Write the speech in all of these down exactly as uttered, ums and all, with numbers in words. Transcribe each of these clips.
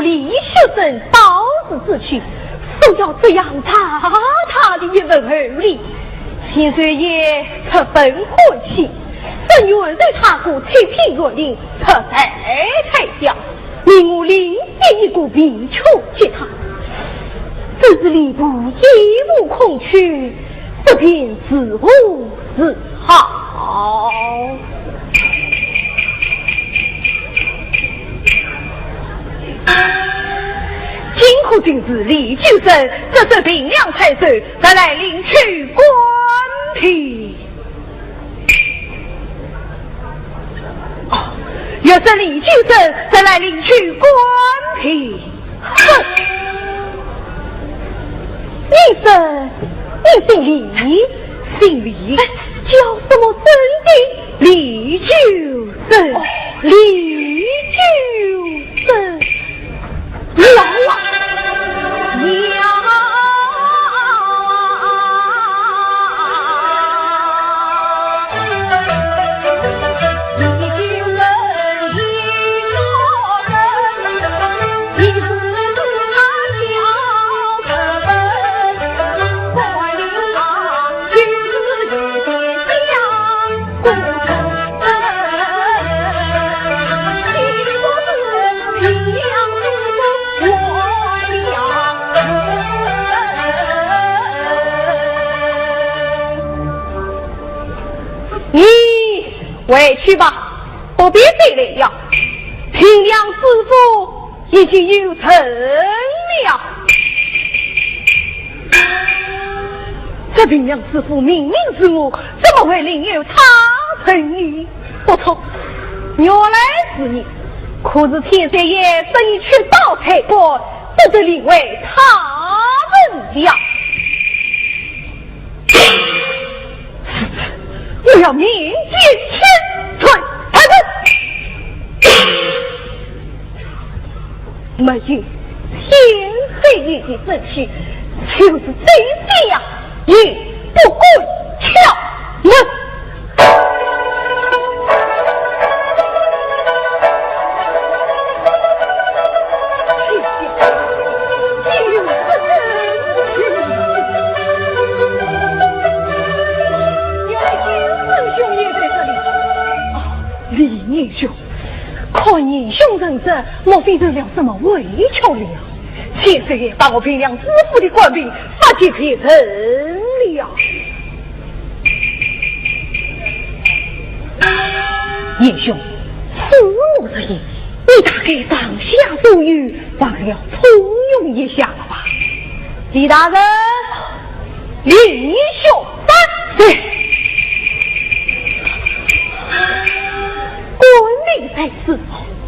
李学生到此之去，受到这样大大的一份厚礼，千岁爷十分欢喜，甚愿受他个七品县令，出在太下，命我另选一个陪襯给他。只是吏部已无空缺，这便如何是好？ 今可请示李举人，这是平凉太守，特来领取官聘。哦，若是李举人，特来领取官聘。哼！你说你姓李？姓李。哎，叫什么生的？ 李举人，哦，李举人。老啊，娘啊！李举人，李举人。 你回去吧，不必再来了。平凉知府 已经有人了。这平凉知府明明是我，怎么会另有他人呢？不错，原来是你。可是千岁爷说你去找差官，不得另为他人了。 我要面见千岁大人。没有千岁爷的准许，就是这样也不敢敲门。 李年兄，看年兄神色，莫非受了什么委屈了？千岁爷把我平凉知府的官聘发给别人了。 年兄，恕我直言，你大概上下左右，忘了重用一下了吧？李大人，李兄。在。官礼在此，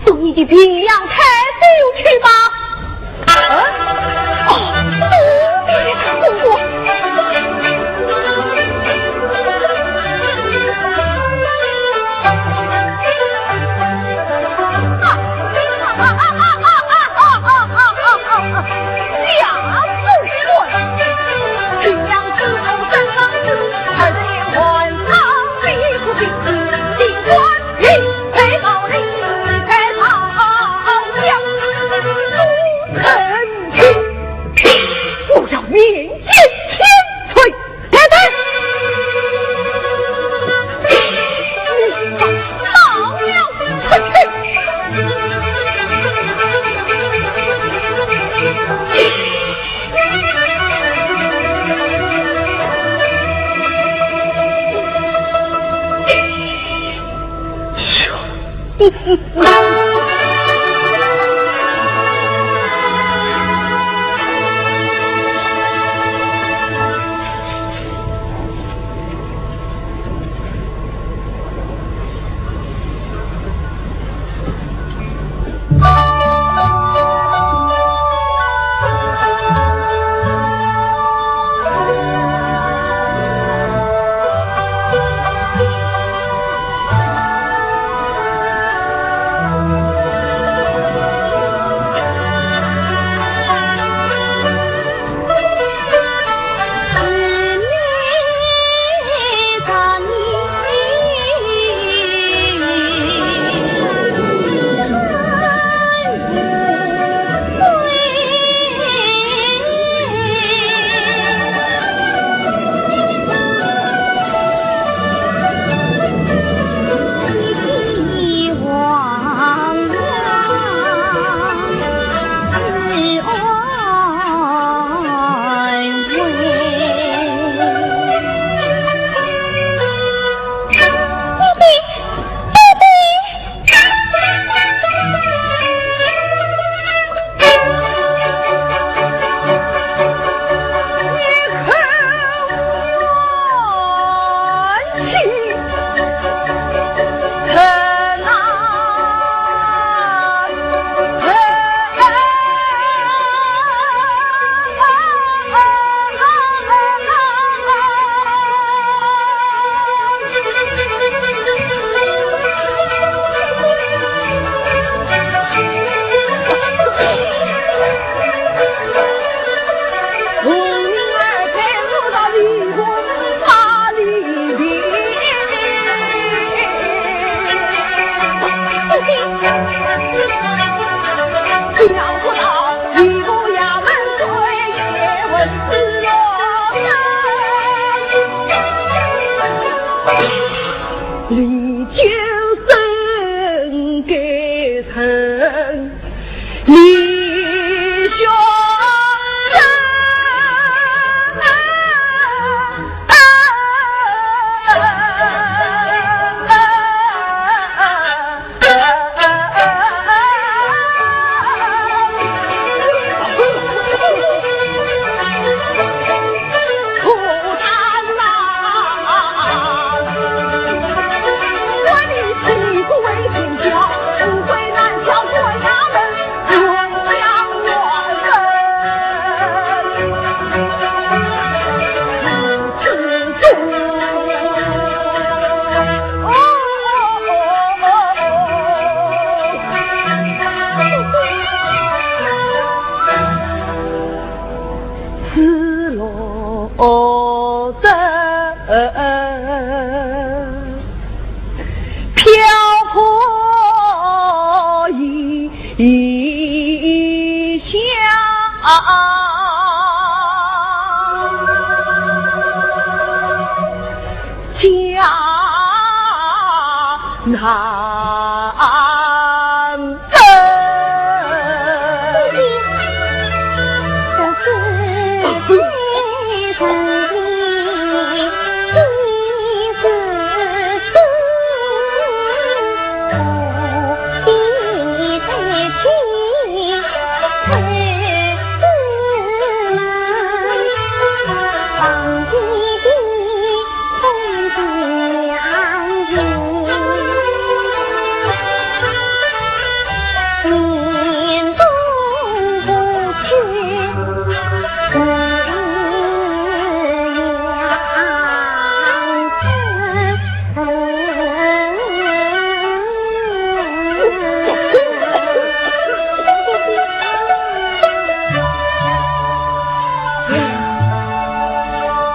送你的平凉太守去吧。 啊！哦，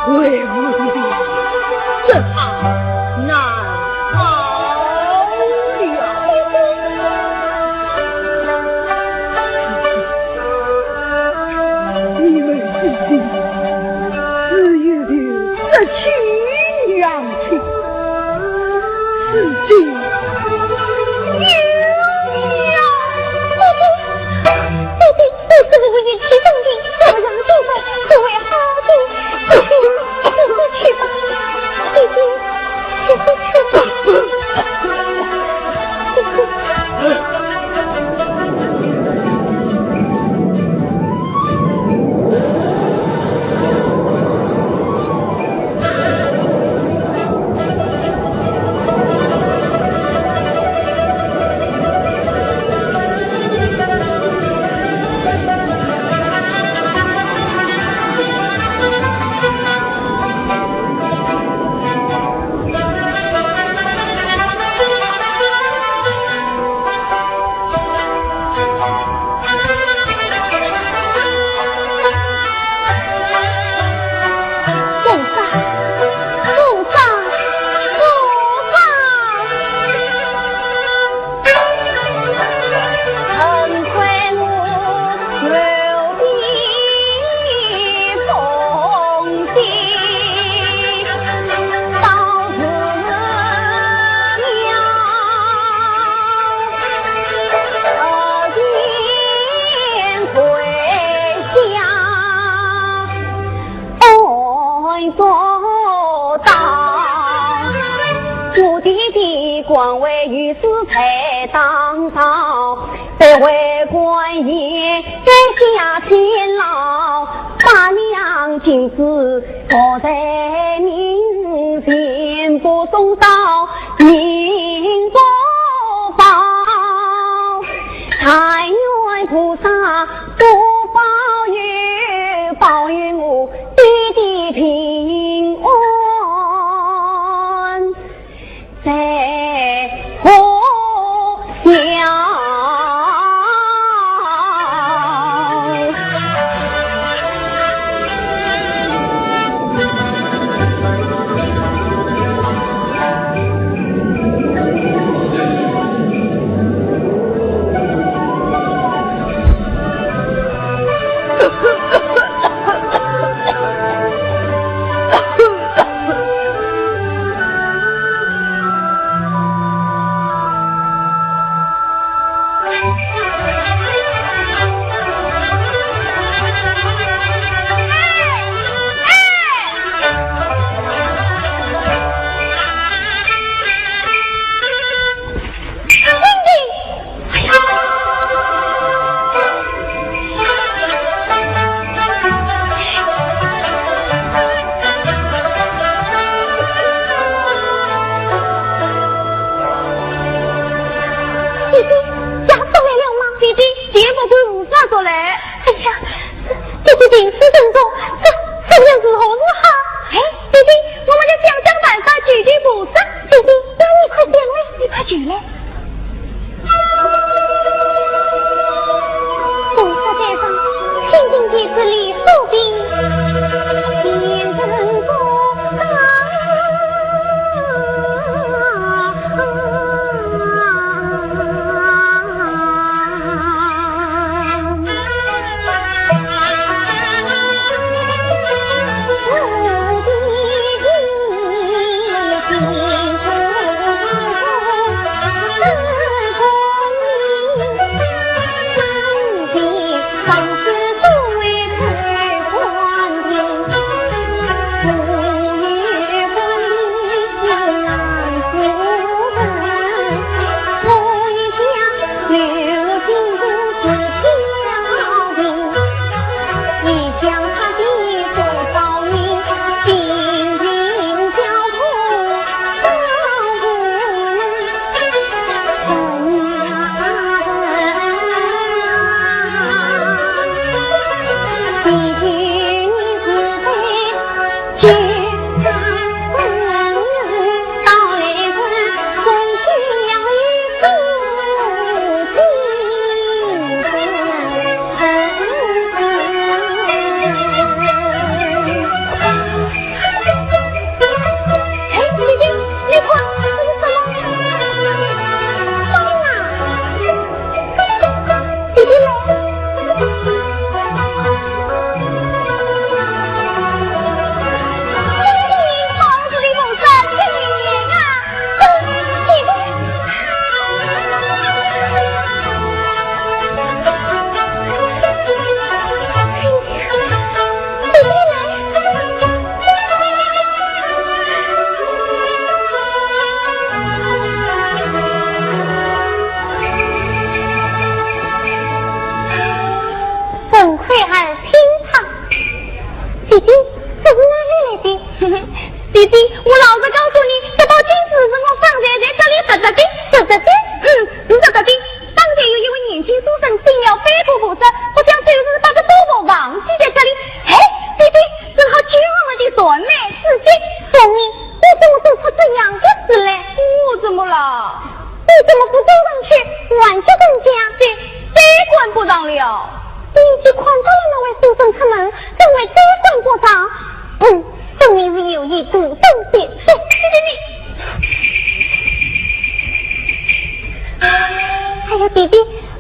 为母的，这怕难保了。你们心里只有这亲娘亲，至今有娘。 不是我一起生的，我让你们不会好的。姐姐，姐姐去吧，姐姐，姐姐去吧。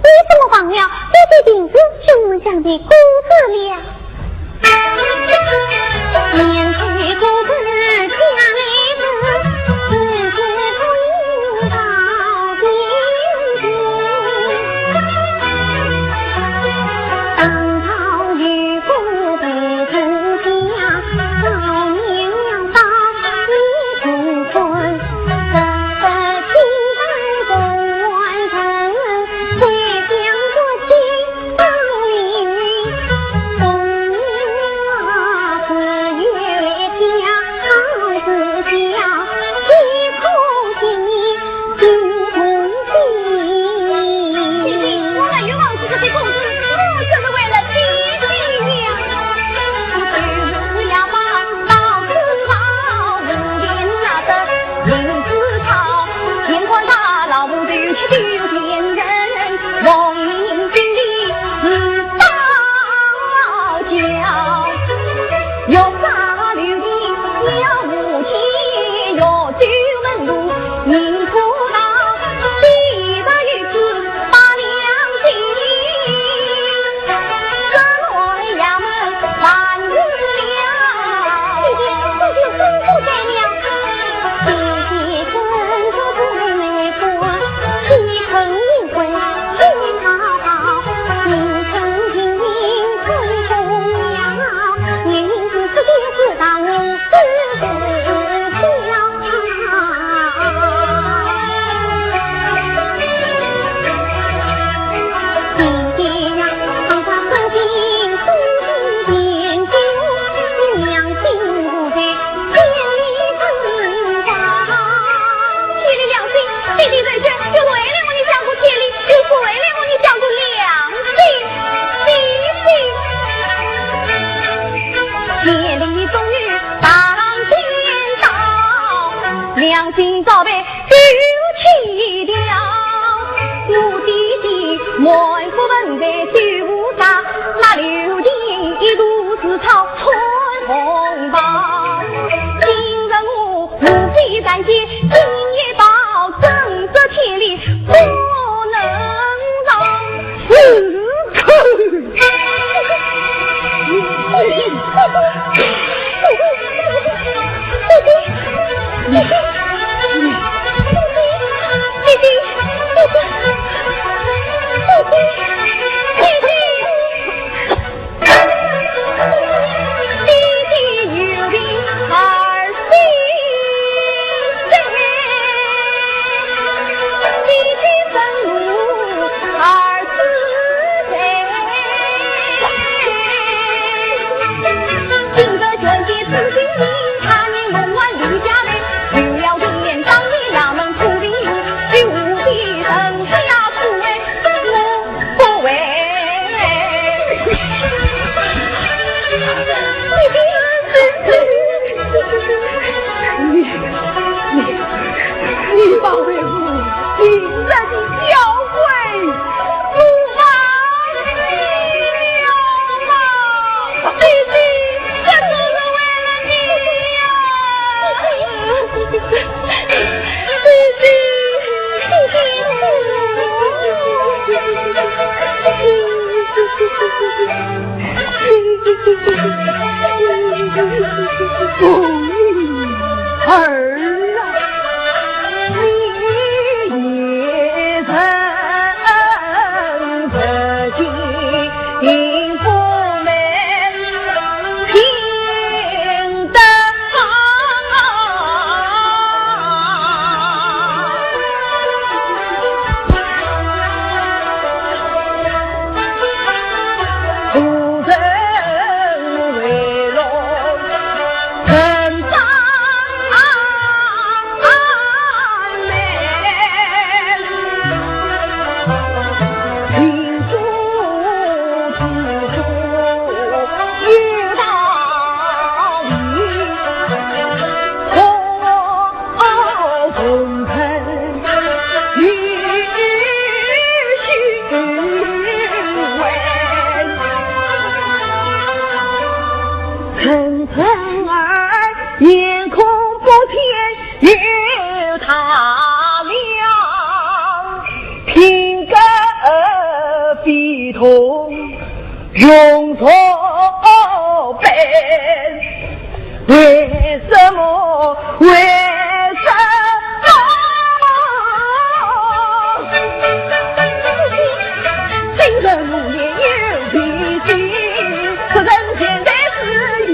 什么忘了？这些病子是我们家的公子了。痛永不悲，为什么？为什么？今生无念有情心，此生现在是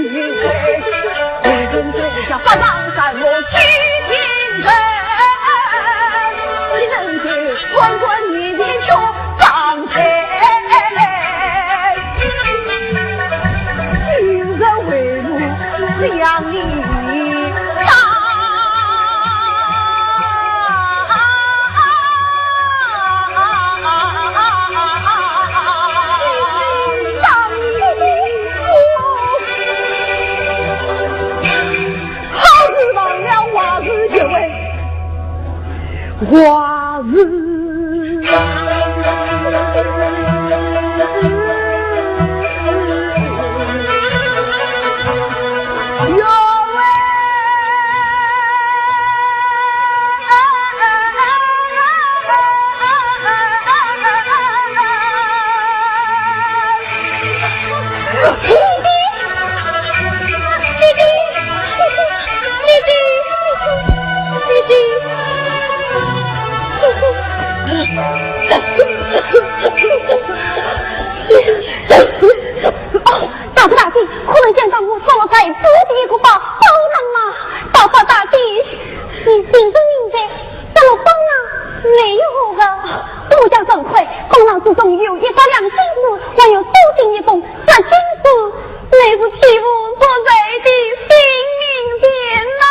一回，为人天下发上山我去情人，一人去。 官官面前却张开来，今日为母两里打。好事忘了，坏事又为 花事。哦，大哥大姐，可能想到我所在不的一个宝宝人啊，大哥大姐，你心中明白，怎么帮啊？没有啊，我家陈魁，公郎之中有一百两金子，还有多金一封，这金子 乃是替父作罪的性命钱呐。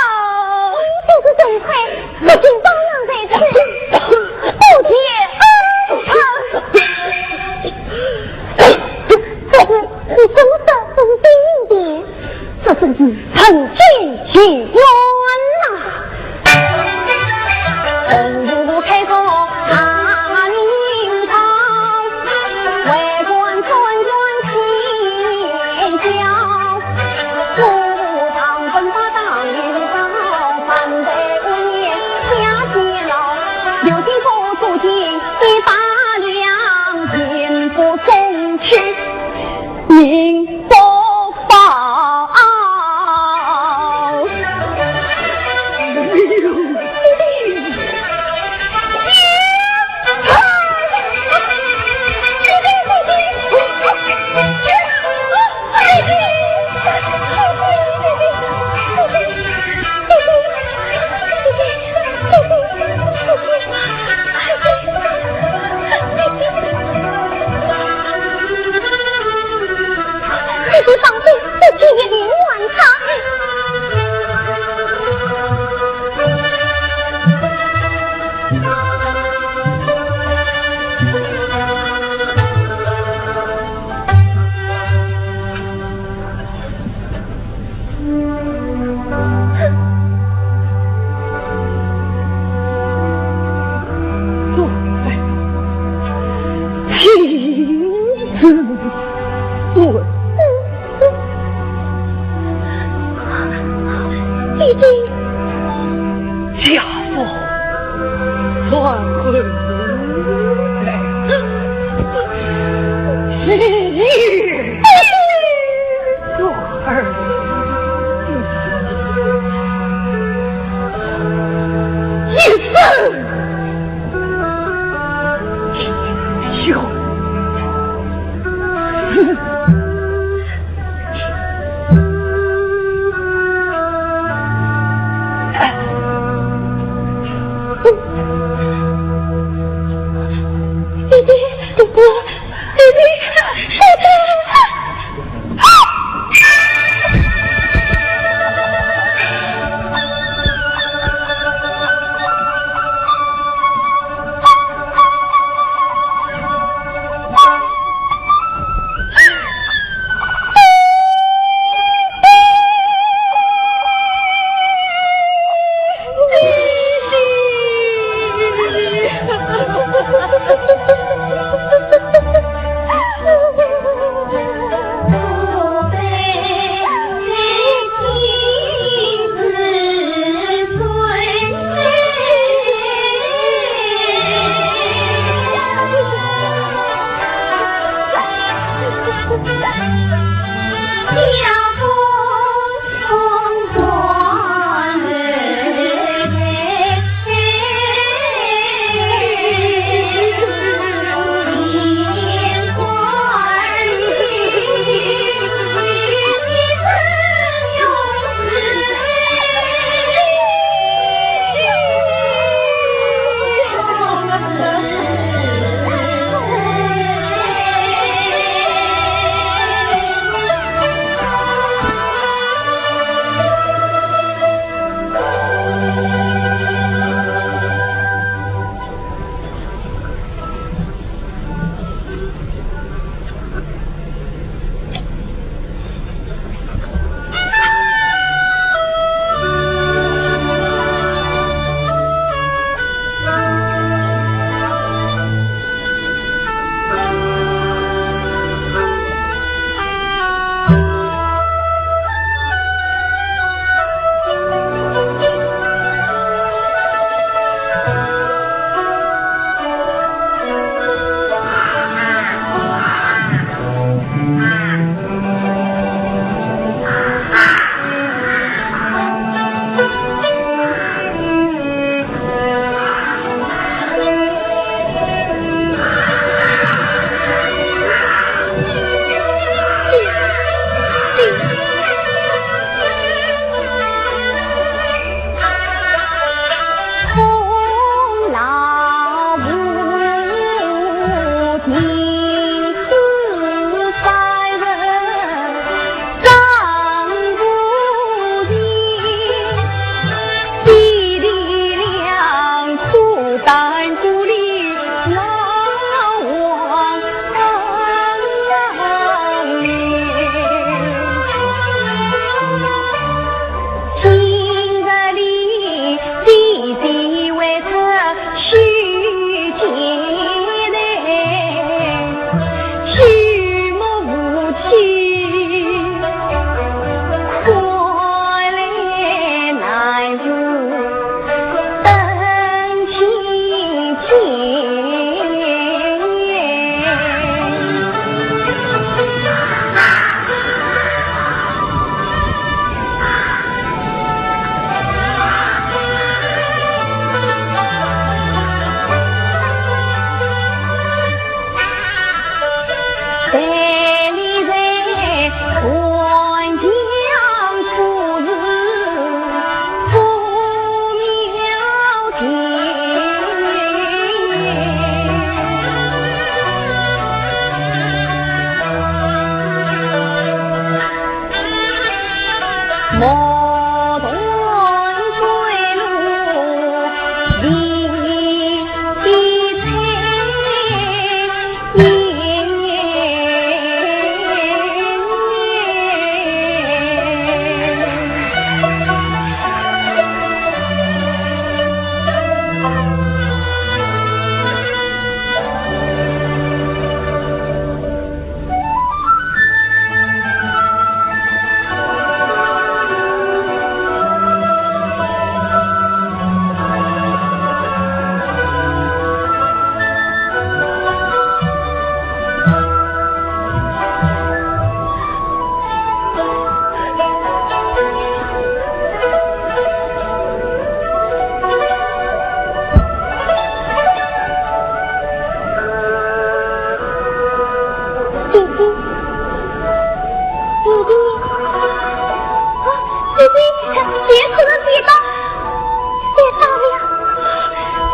你真是正派，不仅当然在此，不解恩仇。这是你怎么说不是真的？这是你成心情愿呐。 这是上帝不给你的晚餐。姐姐。家父传婚，喜迎。 我儿一生有弟弟，弟弟。姐姐，姐姐，啊，姐姐，别哭了，别哭了，别哭了，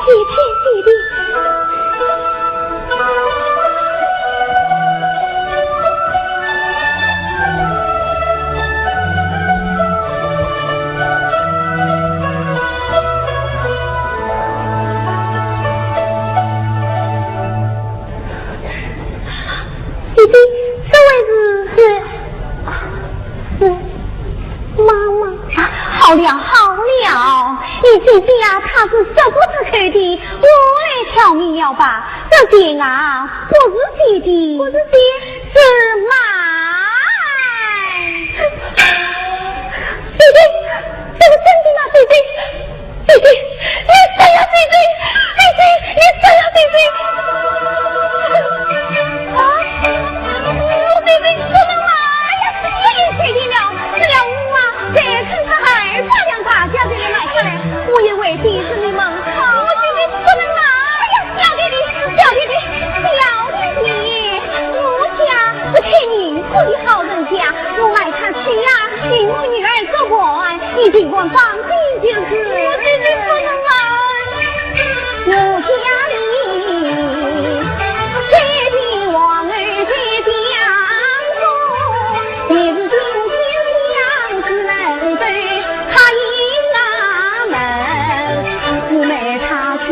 姐姐，姐姐。 姐姐，这位是？是，是妈妈。啊，好了，好了，你姐姐呀，她是说不出口的，我来挑明了吧。这件啊，不是姐的，不是姐，是妈。姐姐，这是真的吗？姐姐， 姐姐，你死了，姐姐，姐姐，你死了，姐姐。啊，我姐姐不能来呀！你也确定了，只要我啊，再肯出二百两大价钱来买下来，我也会替你们好。我姐姐不能来呀！小弟弟，小弟弟，小弟弟，我家是开银铺的好人家，我卖她去呀，替我女儿做官。 你尽管放心就是。我姐姐不能来。我家里这地王儿在江东，也是今天相思人对他迎啊门。我卖他去，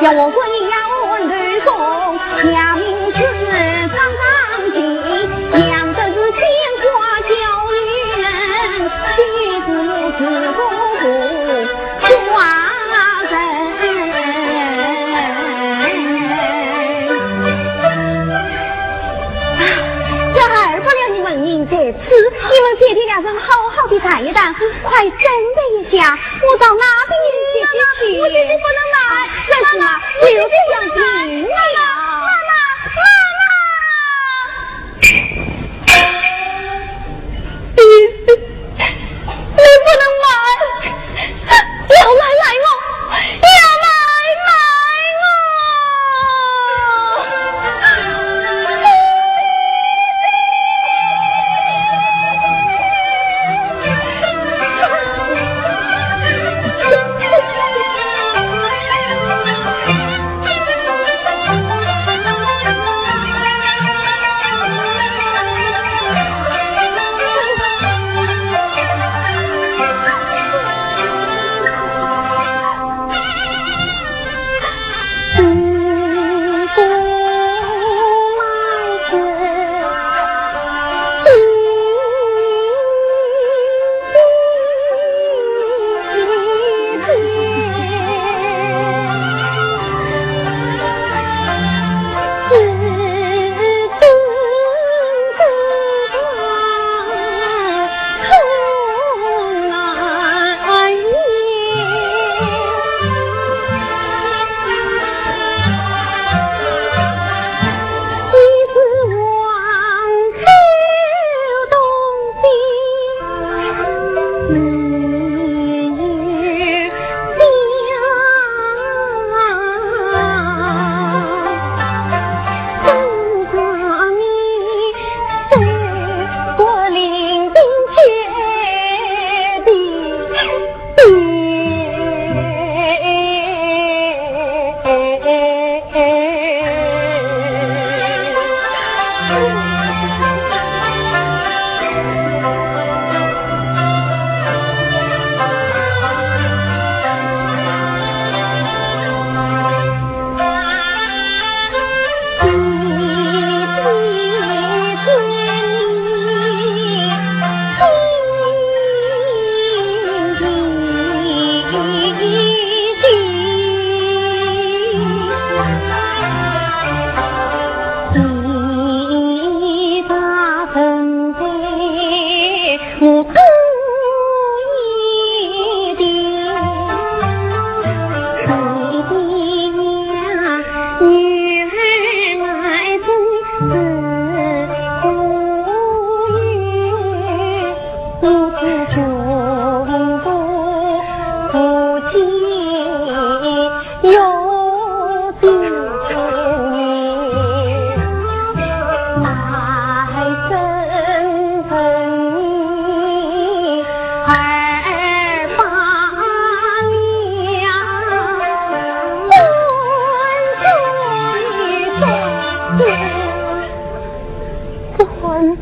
要我滚要我头痛，娘命是张张紧。 娘的是牵挂教育人，妻子是不不寡人。这二百两的纹银在此，你们姐弟两人好好的谈一谈，快准备一下，我到那边去。姐姐，我姐姐不能来。那什么，就这样定了。妈妈，妈妈。 你不能来，要来来我，要来来我。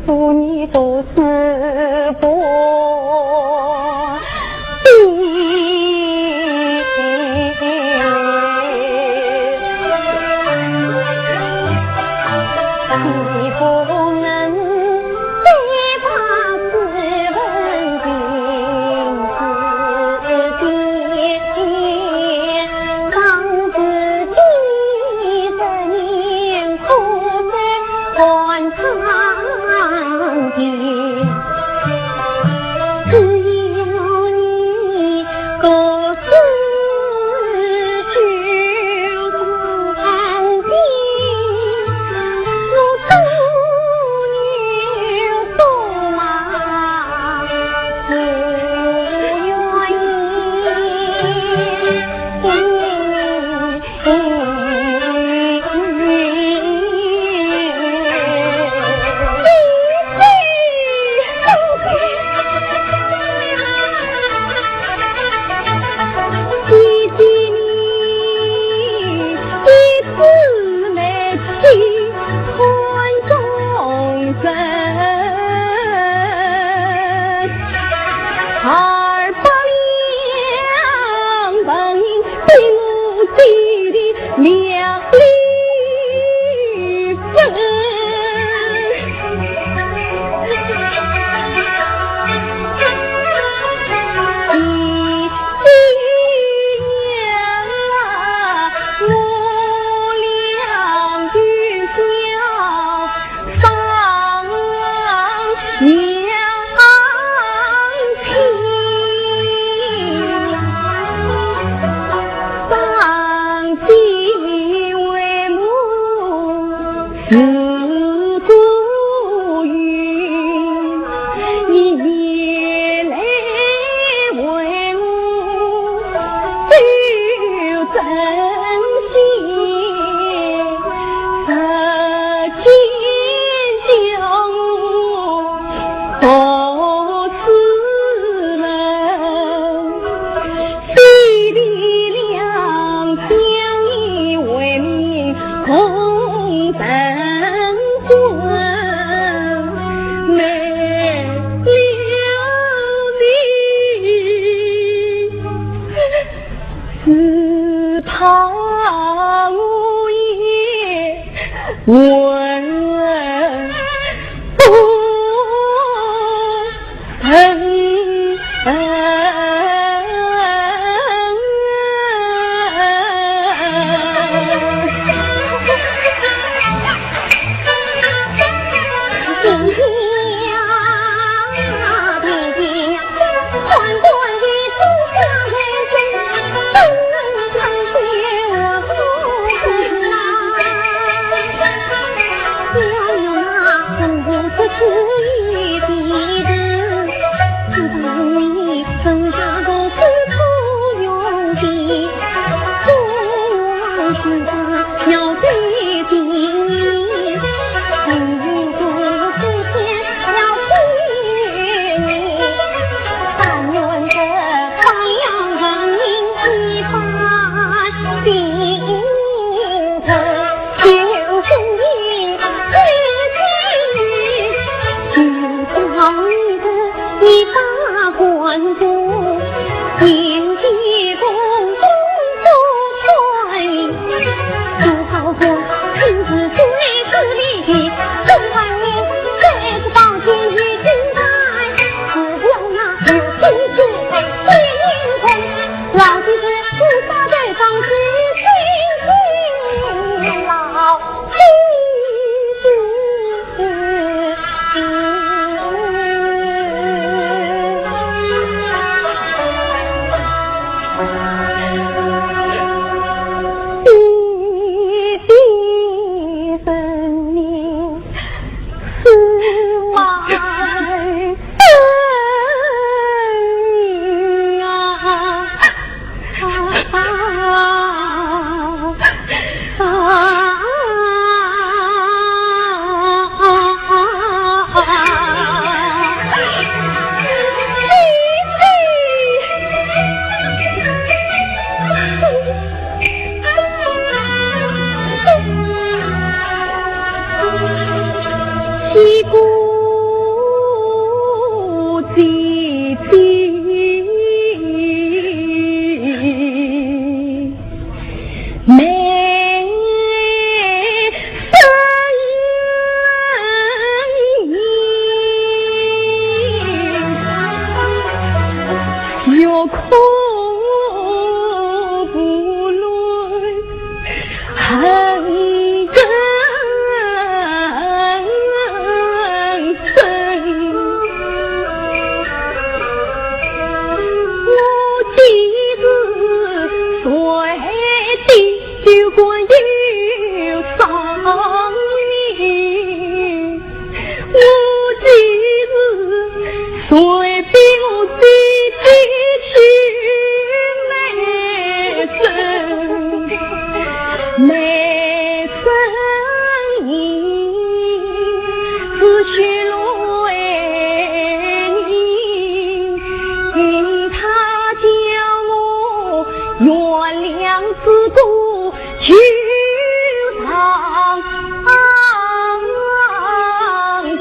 做你都是不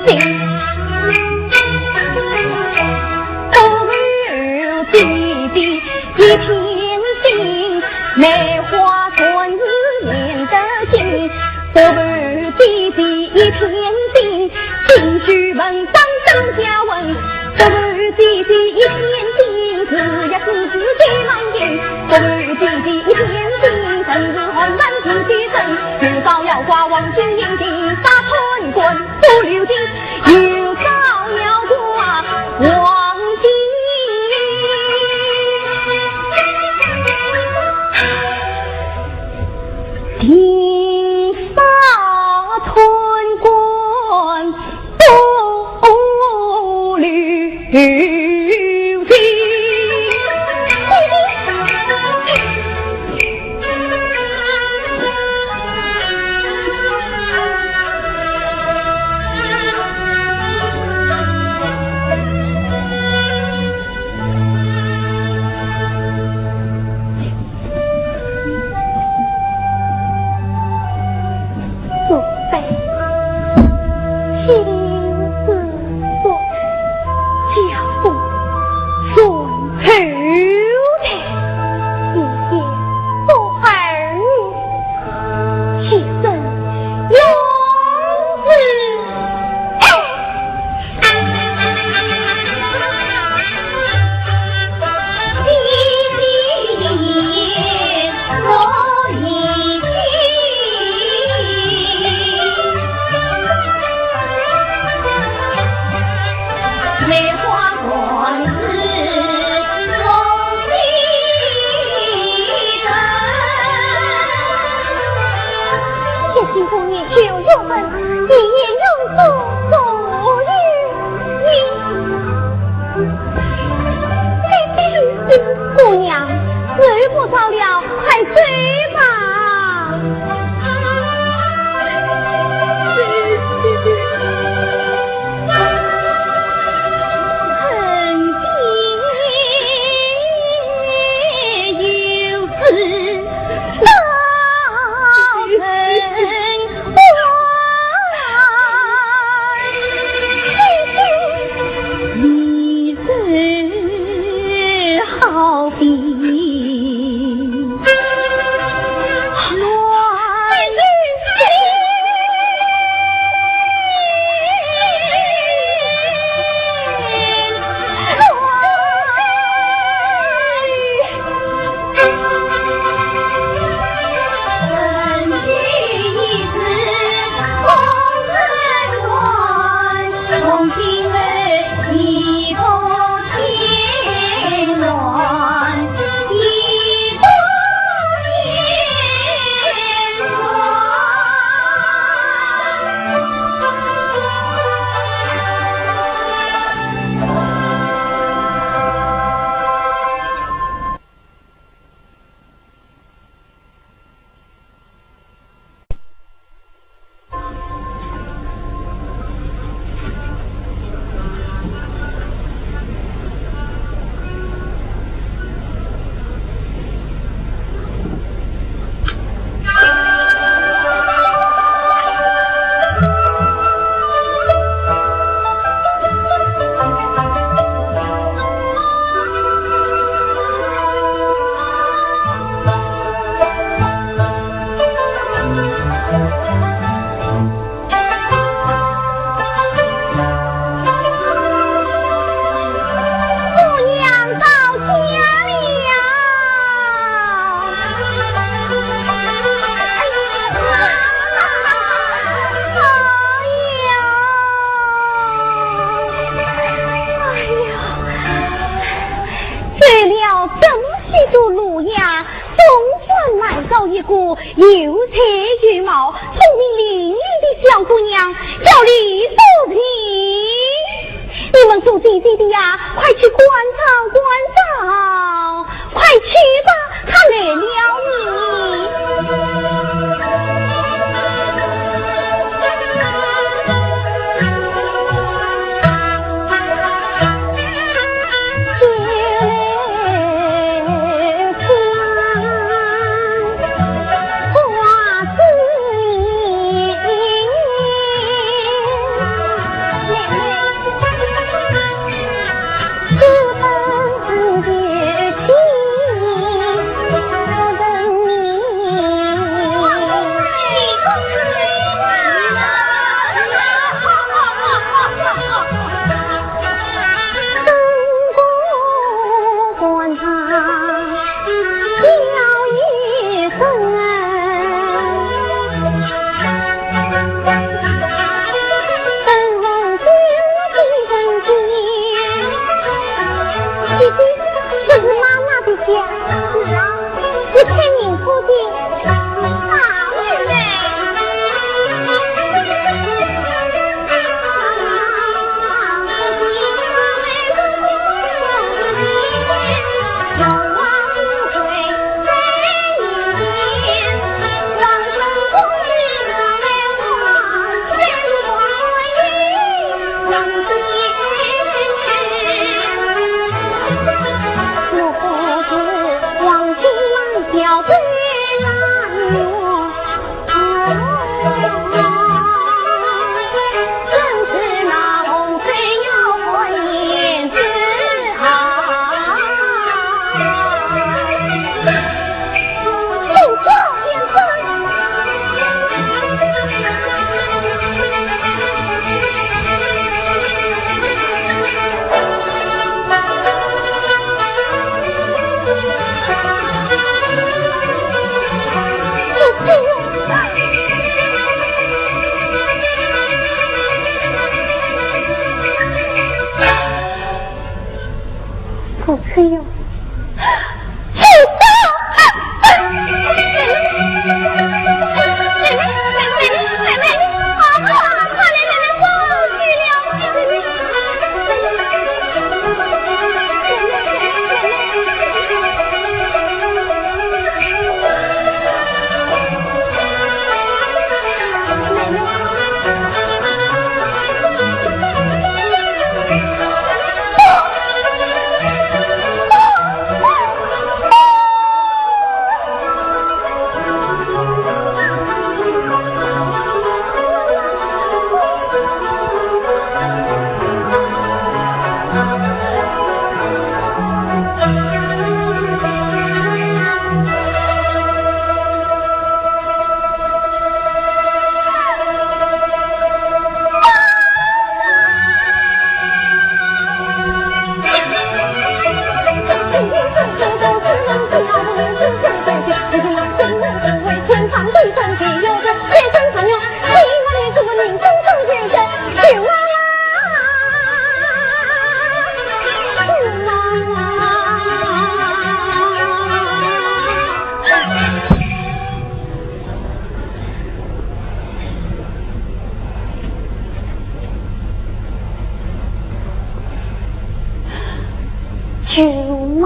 不如姐姐一片心，梅花簪是连得心。不如姐姐一片心，金书文章登佳文。不如姐姐一片心，日夜思思最浪情。不如姐姐一片心，真是寒山不许身，日照耀华黄金眼睛，大川关。 不留情，又照耀华黄金。定杀贪官不留情。谢谢姑娘。九月份，你也有所所有。姑娘，时不早了，快睡吧。走了这么许多路呀，总算来到一个 有才有貌、聪明伶俐的小姑娘，叫李素萍。你们做姐姐的呀，快去关照关照，快去吧，她来了呢。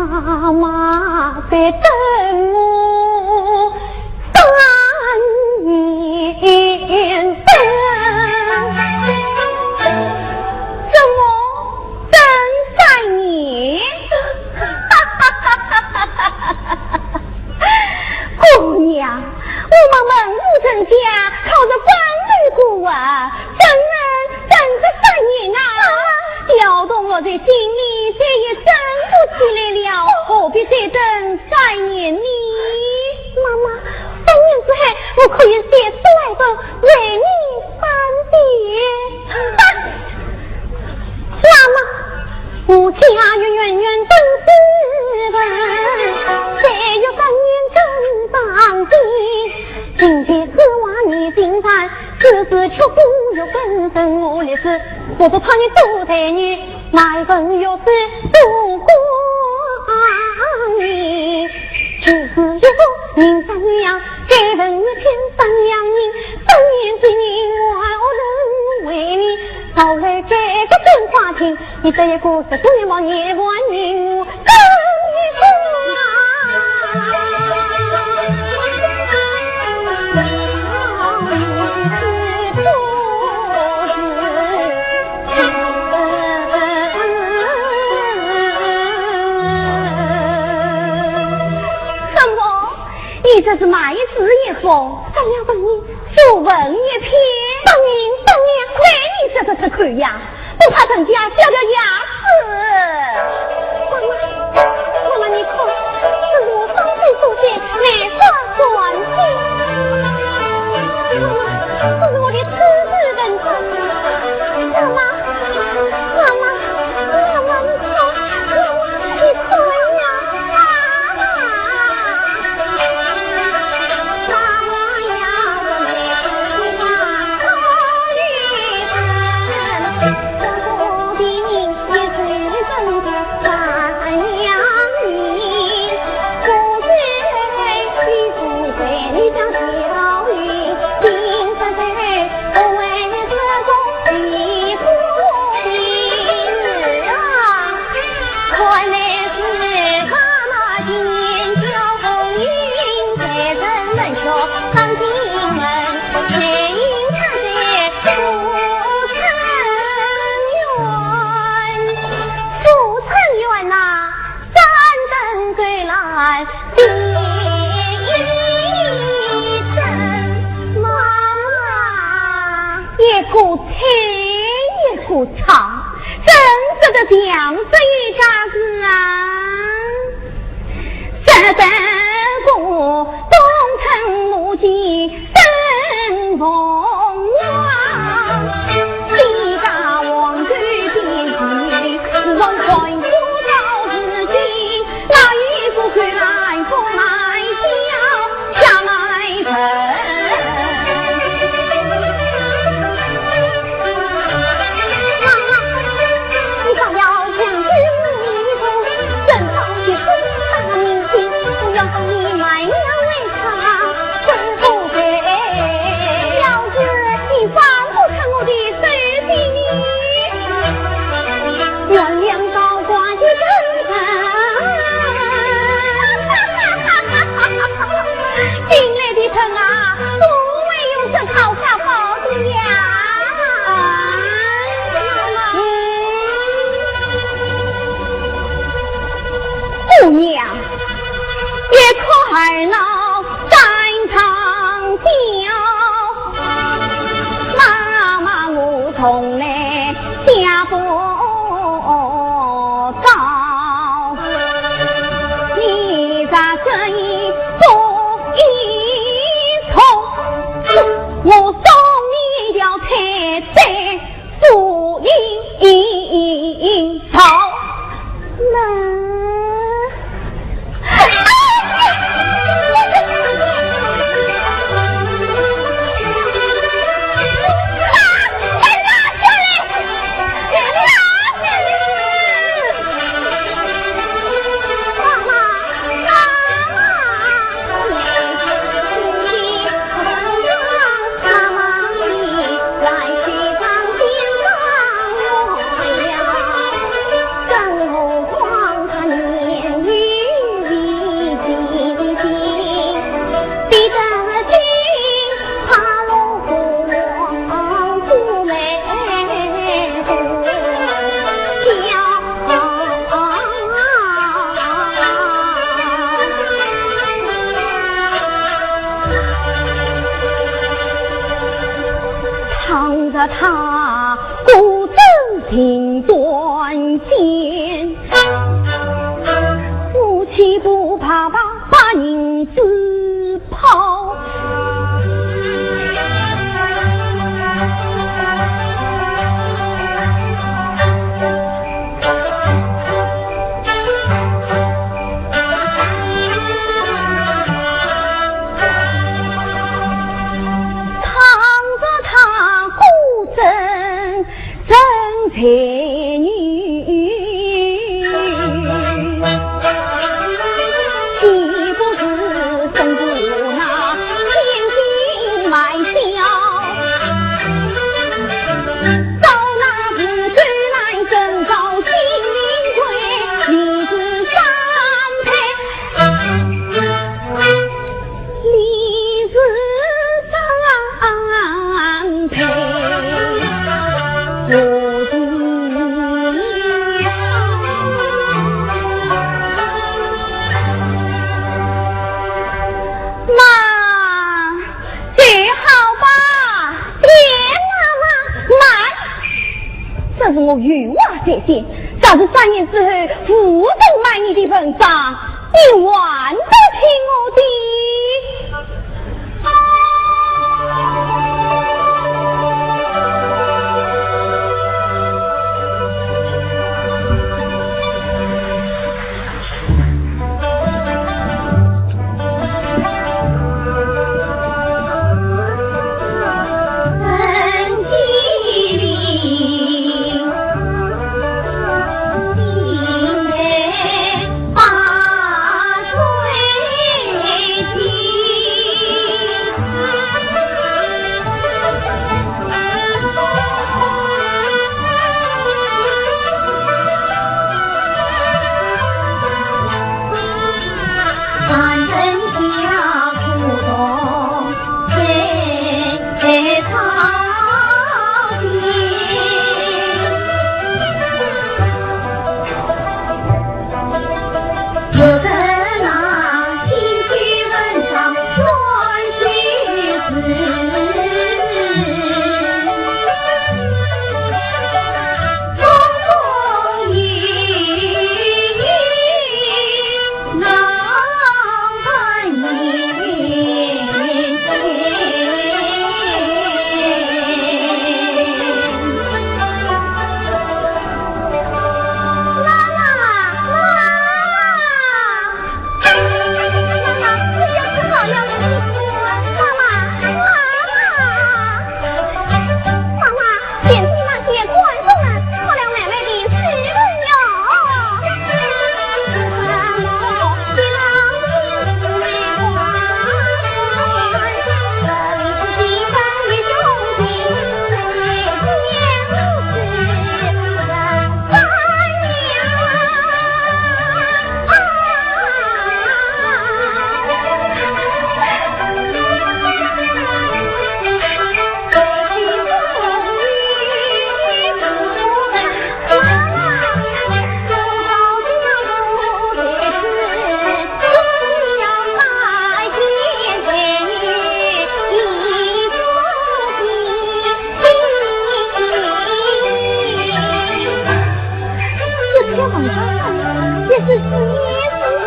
妈妈在等我三年半。怎么等三年？姑娘，我们门户人家靠着关门过啊，怎能等个三年啊？调动我的心里，再也争不起来了，何必再等三年呢？妈妈，三年之后，我可以写诗来的，为你翻篇。妈妈，我家有远远等书文，谁有三年等上天？今天是我你心烦， 只是却不有分身无力事，不知他你多才女，哪一个女有事不光你？就是有人三样，该问你偏三样人，三年之内我何人为你？到来这个真花厅，你这一个是姑娘望眼望你我 你这是买字一封，三两分银，就文一篇。三两，三两，看你这个是口呀，不怕人家笑掉牙齿。妈妈，妈妈，你看，是我双手所写，梅花篆书。妈妈，这是我的初次文章。妈妈，妈妈，妈妈，你看，妈妈，你看呀！ 一个吹，一个唱，真是个像这一家子啊！姑娘，一哭二闹三上吊，妈妈我从来想不到，你在这一哭一痛，我送你一条彩带。 不应逃。那，情断线，夫妻不怕把银子抛。倘若他果真 真才女，岂不是胜过那千金买笑？招那是最难征召金陵贵，李氏三配。 李氏三配，我是……妈，这好吧。爹，妈妈，慢！这是我有话在先，这是三年之后武松卖你的文章， 你还得听我的。这篇文章上面也是是你写的了，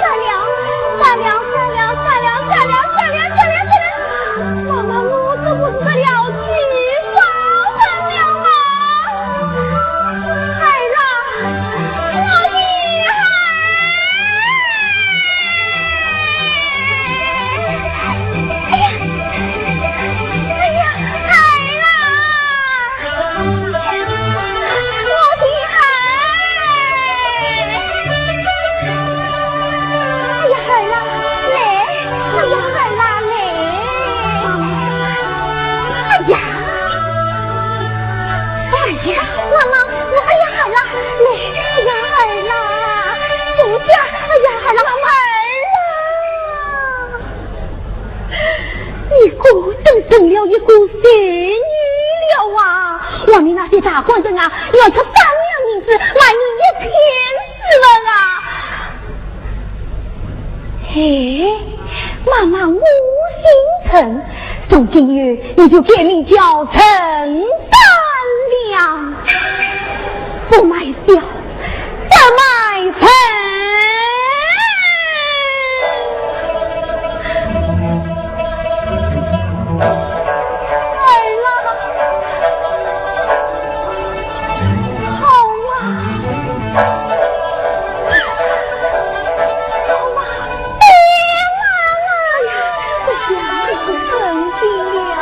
算了，算了，算了，算了，算了，算了，算了，我们母子不是要去烧人了吗？孩儿啊，我的孩儿！ 哎呀，哎呀，孩儿啊，我的孩儿！哎呀，孩儿啊，来！哎呀，孩儿啊，来！哎呀，哎呀，妈妈，我，哎呀，孩儿啊，来！哎呀，孩儿啊，坐下！哎呀，孩儿啊，孩儿啊！ 你果真成了一个才女了啊！外面那些大官人啊，要出三两银子买你一片诗文啊！哎，妈妈，我姓陈，从今以后你就改名叫陈三娘。表，这卖人！儿啊，好啊，好啊，爹啊！哎呀，这下可是生病了。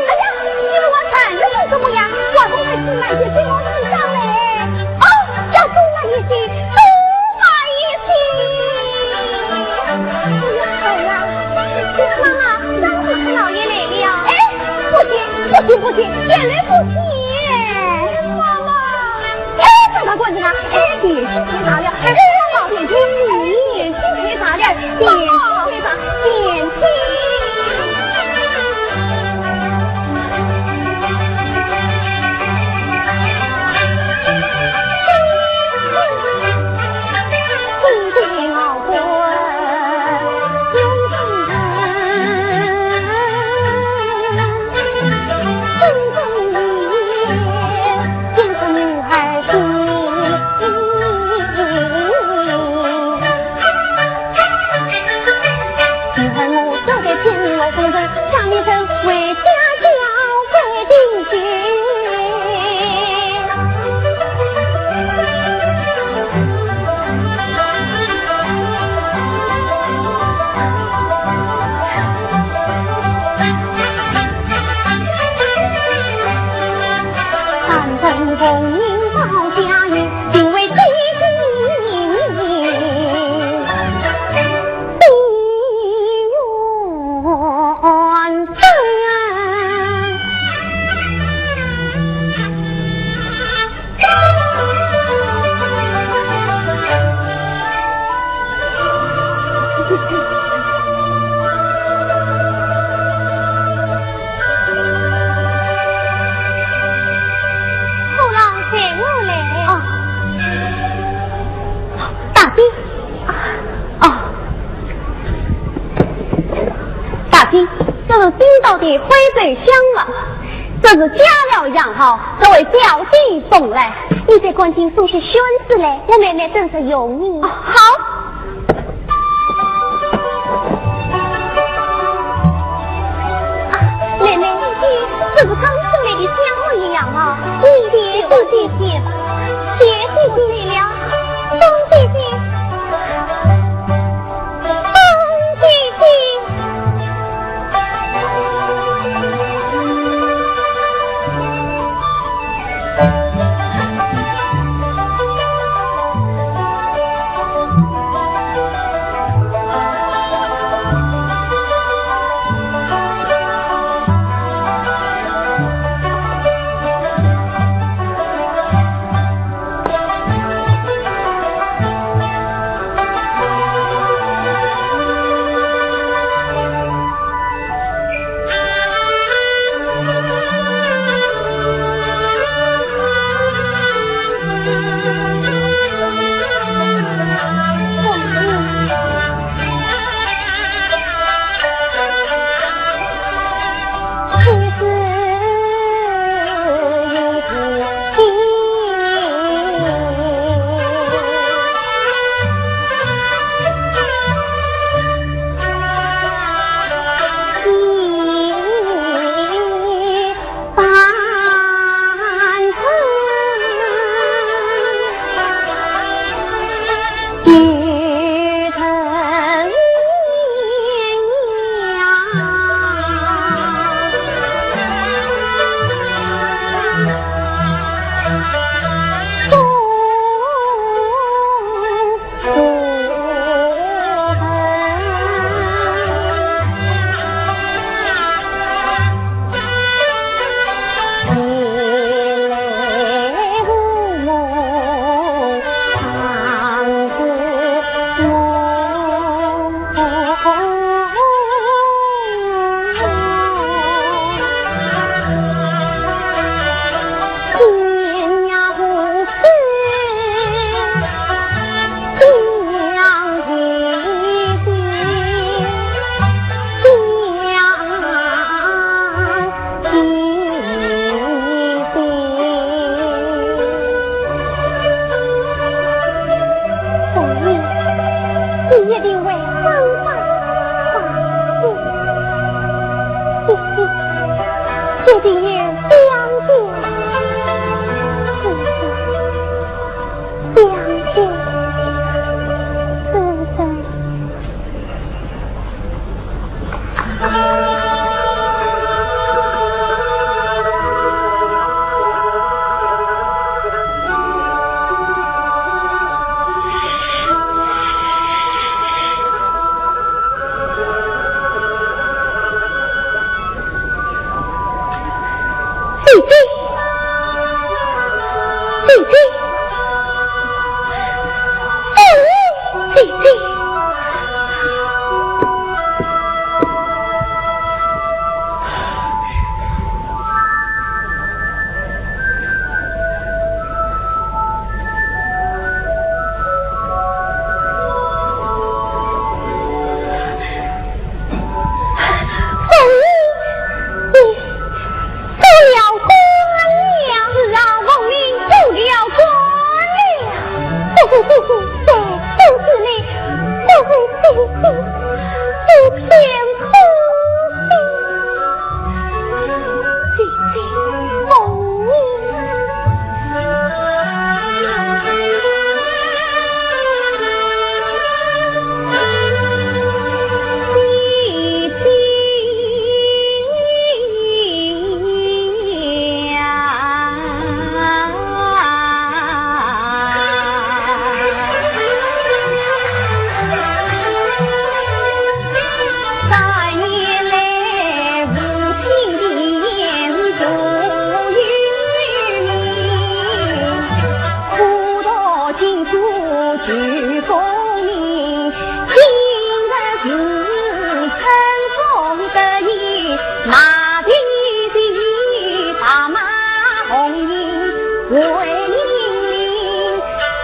哎呀，你们我站着又怎么样？我总得进来一些，给我吃上嘞。哦，要多拿一些，多拿一些。哎呀，好啊，妈妈，三太太老爷来了。哎，不行，不行，不行，绝对不行。妈妈。 哎，这个棍子呢？哎，点心别砸了，哎，宝贝，点心别砸了，点心别砸，点心。后来随我来。哦。大姐。哦。大姐，这是新到的徽州香了。 这是佳料洋好，这位表弟送来，你再赶紧送些宣纸来，我妹妹等着用呢。哦，好。啊，妹妹，这是刚送来的香料洋好，你谢谢，谢谢吧，谢谢，谢谢了，谢谢。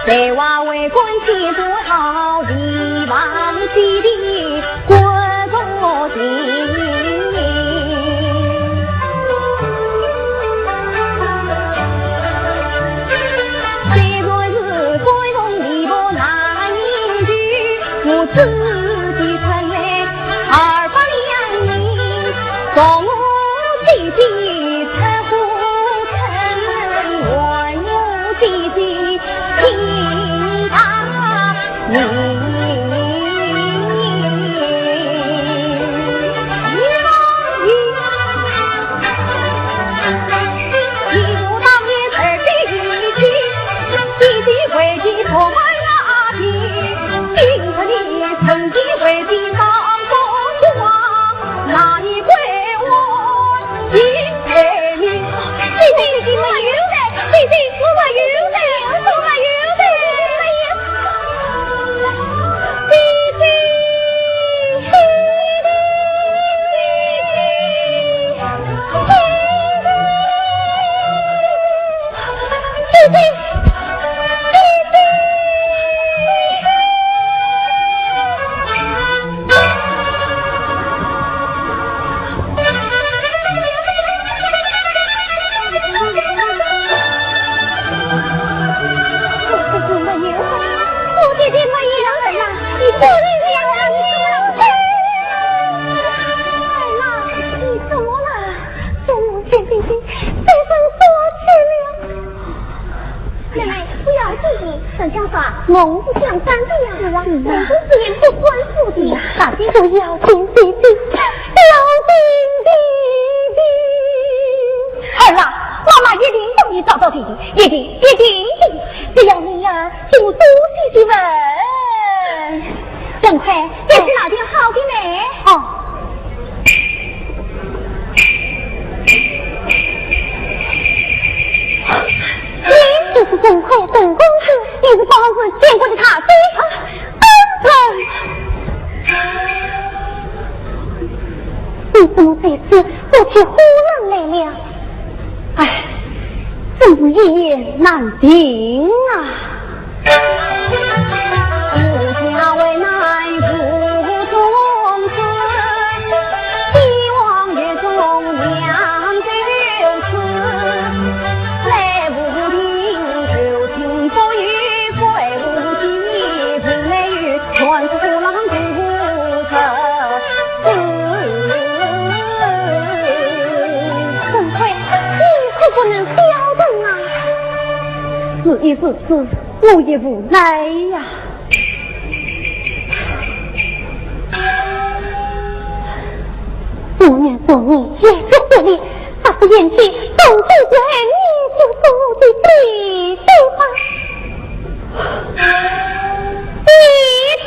才华为官千岁好，地方之地国足情。虽然是官从地部难人去，我自己出来二百两银，从我姐姐出火坑，还我姐姐 姐姐，姐姐，我没有的，姐姐，我没有的，我没有的，姐姐，姐姐，姐姐。 我姐姐没有人了，你不能这样啊，你怎么了？哎呀，你怎么了？ 妹妹，不要紧的。沈香花，我是想干的呀。是啊，是啊。我是自愿不管束的。大家都要紧，弟弟，要紧，弟弟。儿啊，妈妈一定帮你找到弟弟，一定，一定的。只要你呀，替我多写些文。 陈魁，要去拿点好的来。哦。你就是陈魁，陈公子，你是包氏见过的太师。啊，恩人。你怎么在此？我去呼人来了。 唉，真是一言难尽啊。陈魁，你可不能消沉啊！事已至此，我也无奈呀。我愿做你一个不离， 把这眼睛送给这爱你就做的弟弟吧。弟弟。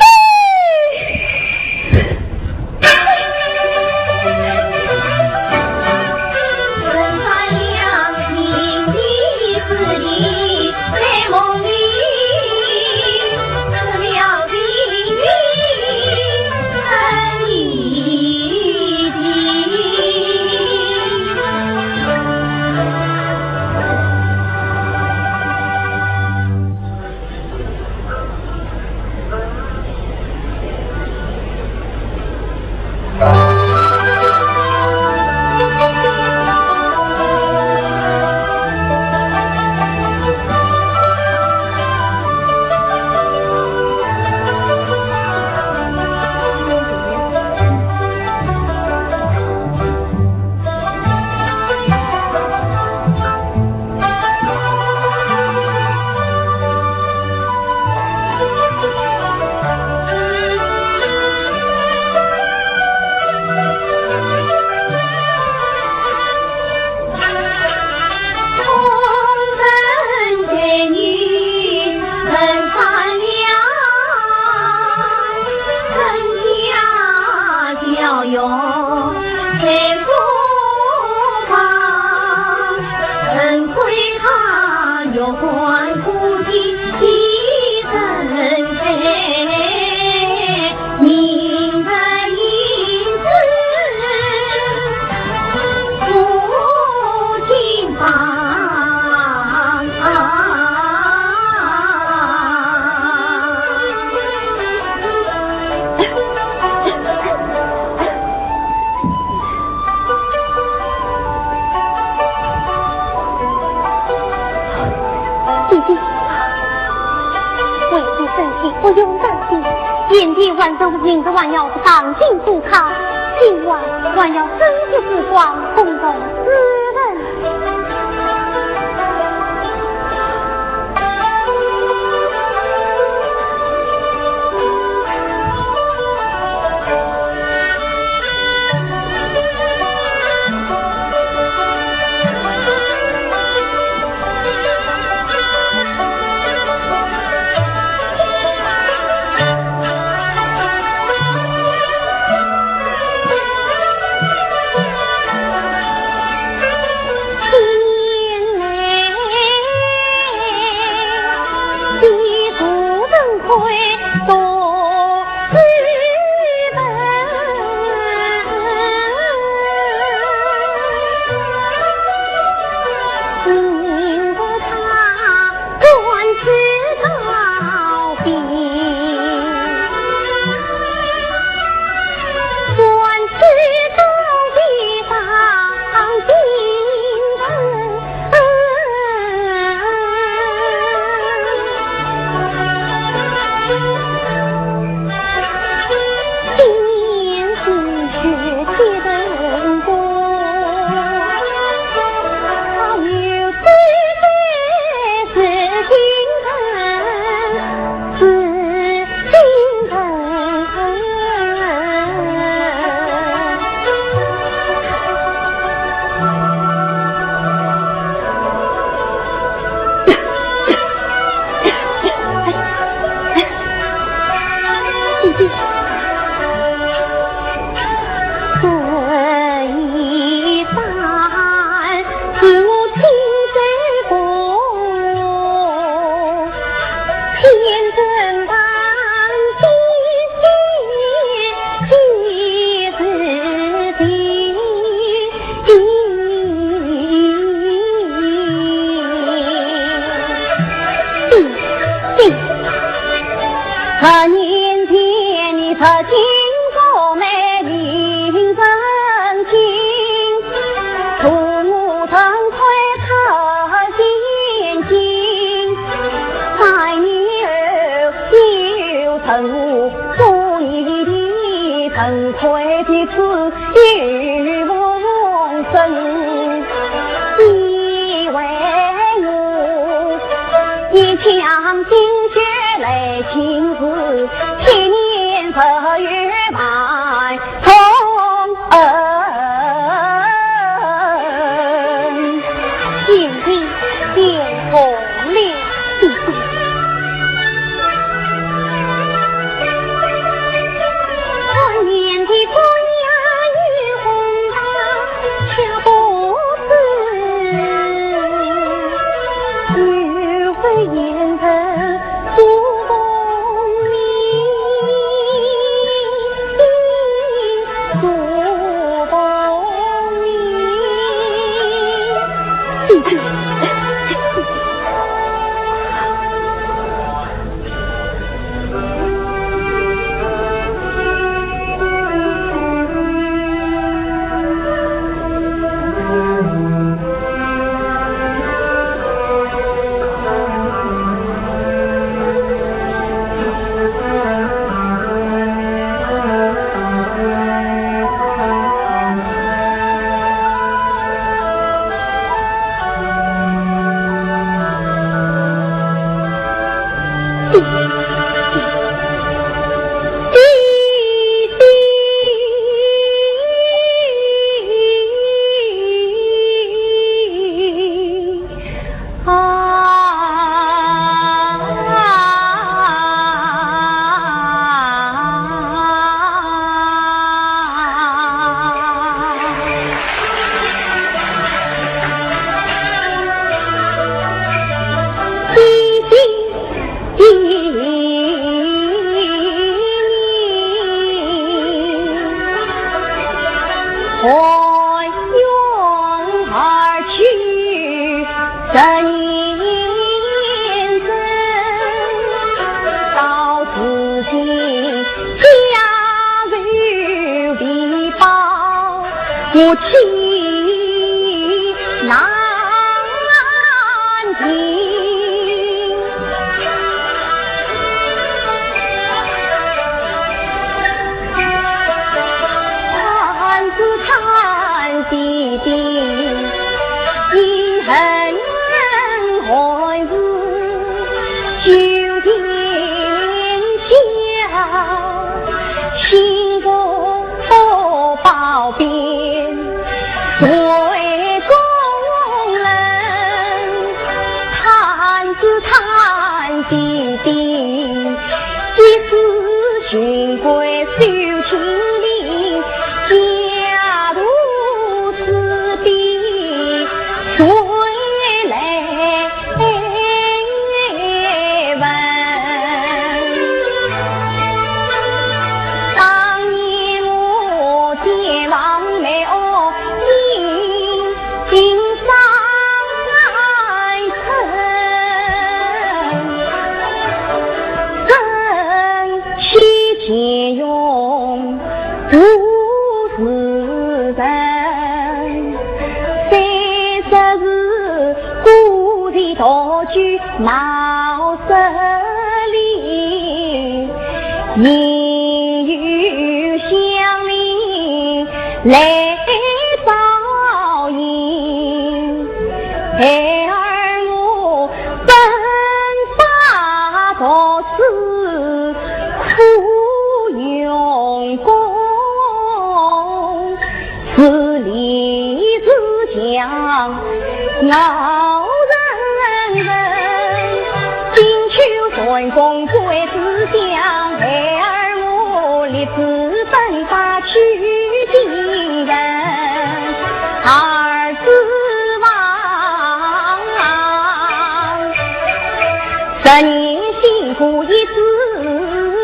兄弟，贤弟晚上明日还要上京赴考，今晚还要珍惜时光，共同诗文。贤弟，见红了。一世寻归休清零，家徒四壁，谁来问？当年我见望梅屋， 金山城，人气钱涌不是人。三十是孤旗独举闹市里， 应有乡邻来照应，孩儿我奔发读书苦用功， 自立自强熬人人。金秋传风归故乡，孩儿我立志奔发去京城。儿子望，十年辛苦一子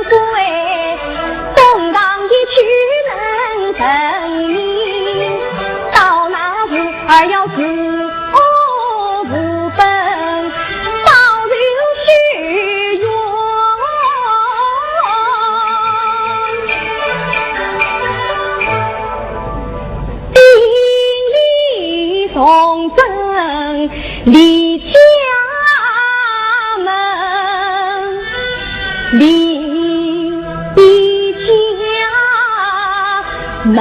归， 公堂一去能成名，到那时儿要自我无本，保留虚荣。顶礼从政 立家门，立家门。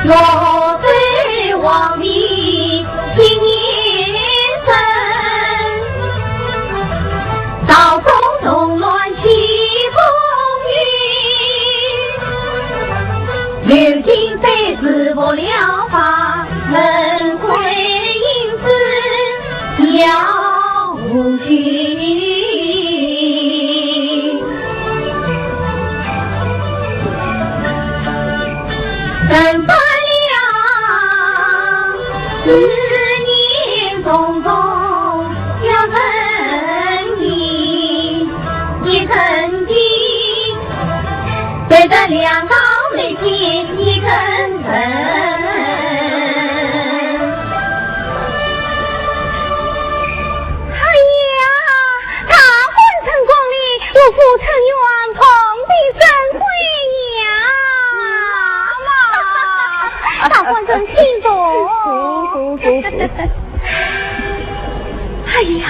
落水黄鹂今年春，稻谷冬卵起风雨。流金山寺佛了法，门关影子摇无去。 人发了，思念重重要人情，一人情，对着两道眉间一阵阵。哎呀，大官人宫里，我父陈元碰壁生鬼呀！大官人请坐。哎呀，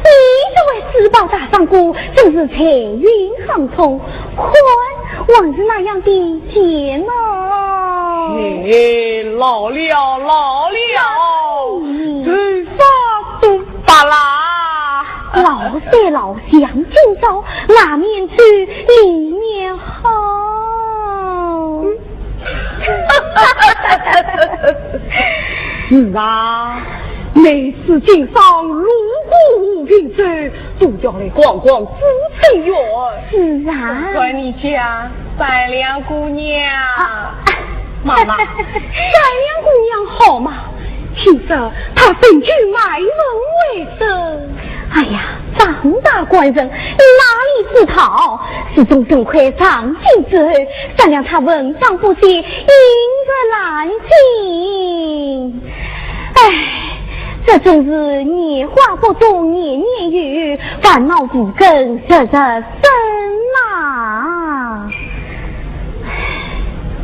你这位珠宝大商贾，真是财运亨通，看往日那样的健朗。哎，老了，老了，嗯。头发都白啦。老三老像今朝，外面走，里面好。 是啊，每次经商路过和平洲，都要来逛逛紫翠园。是啊。不管你家善良姑娘。啊。妈妈，善良姑娘好吗？听说她曾经卖身为证。哎呀，张大官人，你哪里知道？自从沈魁上京之后，善良她文章不写， 饮食难进。唉，这真是年花不多年年有，烦恼无根日日生啊。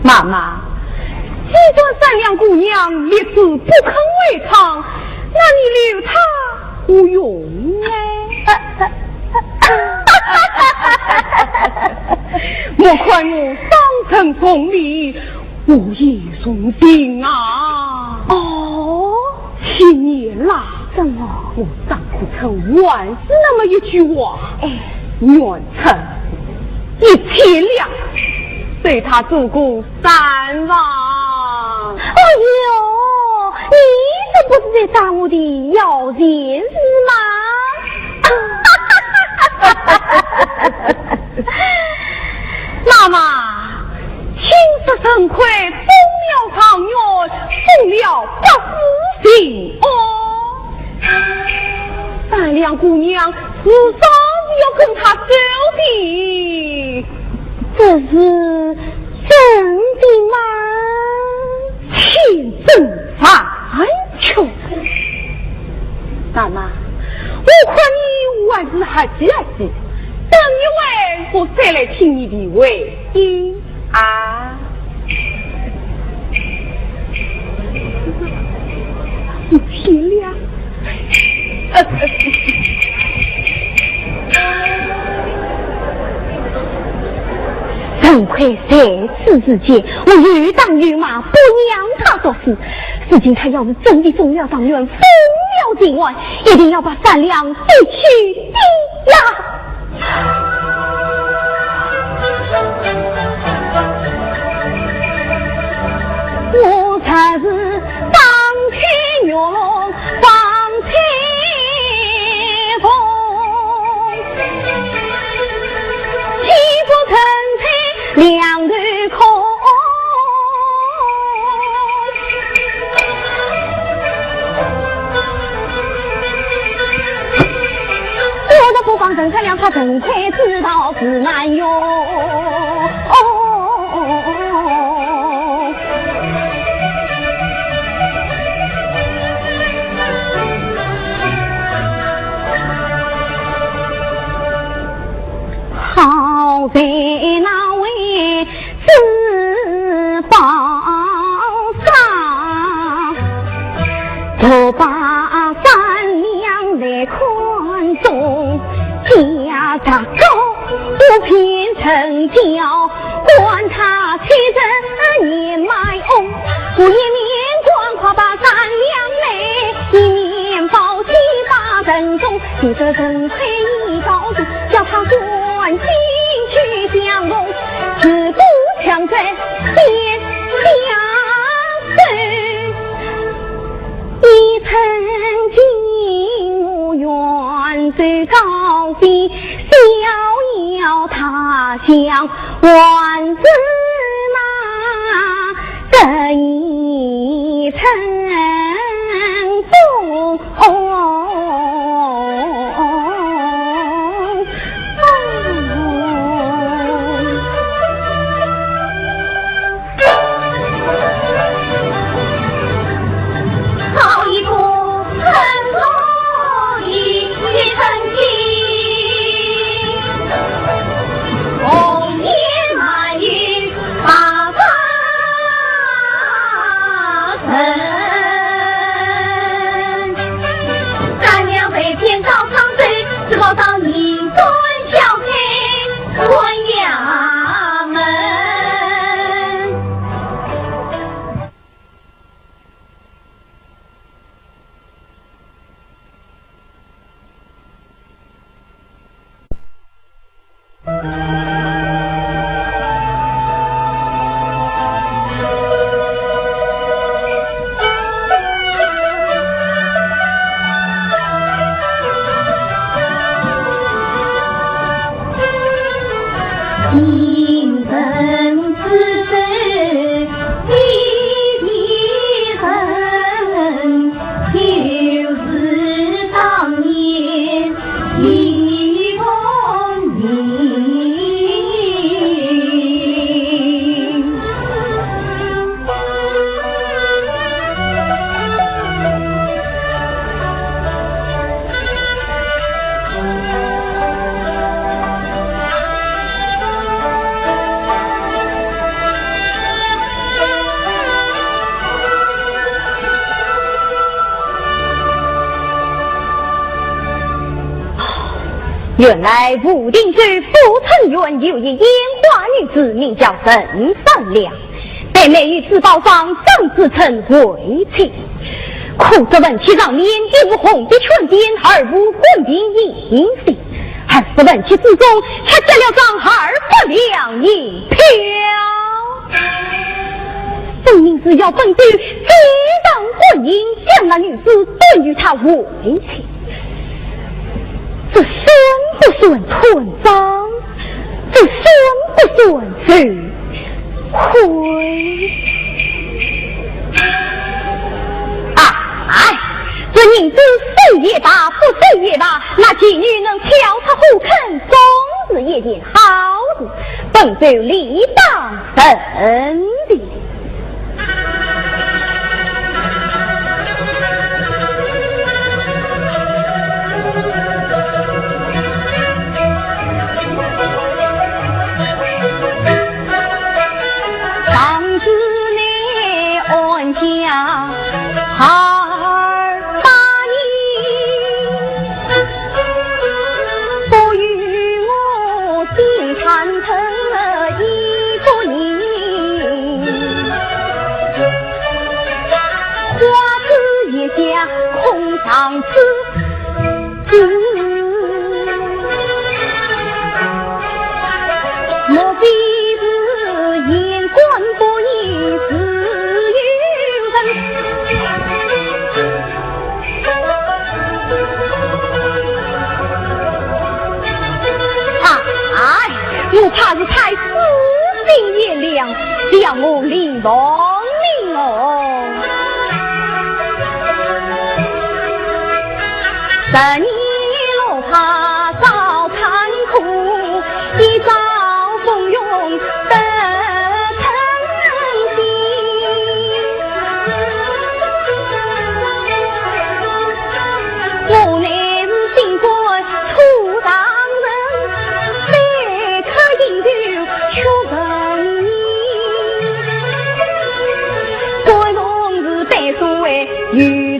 妈妈，既然善良姑娘立志不肯回厂，那你留她 无用啊。莫看我双唇重礼，无意中情啊。哦？七年来，怎么？我张克琛还是那么一句话，哎。愿称一千两，对他做个 三房。哎呦，你这不是在打我的摇钱树吗？妈妈，听说沈魁中了状元，中了百夫姓哦。善良姑娘，迟早是要跟他走的。这是 真的吗？千真万确。妈妈，我看你还是客气客气，等一会我再来请你的回音啊。你去了。 沈魁在此之前，我有打有骂，不让他读书。如今他要是真的中了状元，封了秦王，一定要把善良逼去的呀！我才是当天月落 方才逢，岂不成在两头空？我若不帮沈善良，他怎会知道是难哟？哦。 好在那位珠宝商，都把善良来看中，价值高，不便宜。藤条，管他七十年迈翁，我一面赶快把三两卖，一面抱起把藤种，提着藤捆一道路，叫他赶紧去相逢，自古强者先相逢。 一程金吾远走高飞，逍遥他乡还是那得意春风。原来武定州富春县有一烟花女子，名叫陈三娘，被卖于珠宝商张子成为妻。可是文契上面一无红笔圈边，二无官兵印信，二是文契之中却夹了张二百两银票。分明是要本州非常官银，将那女子断与他为妻。 这算不算断账？这算不算受贿？啊，哎，这银子收也罢，不收也罢，那妓女能跳出火坑，总是一件好事，本州理当认定。 啊，哎，我怕是太死心眼了，叫我林凤鸣哦。十年落花早看 有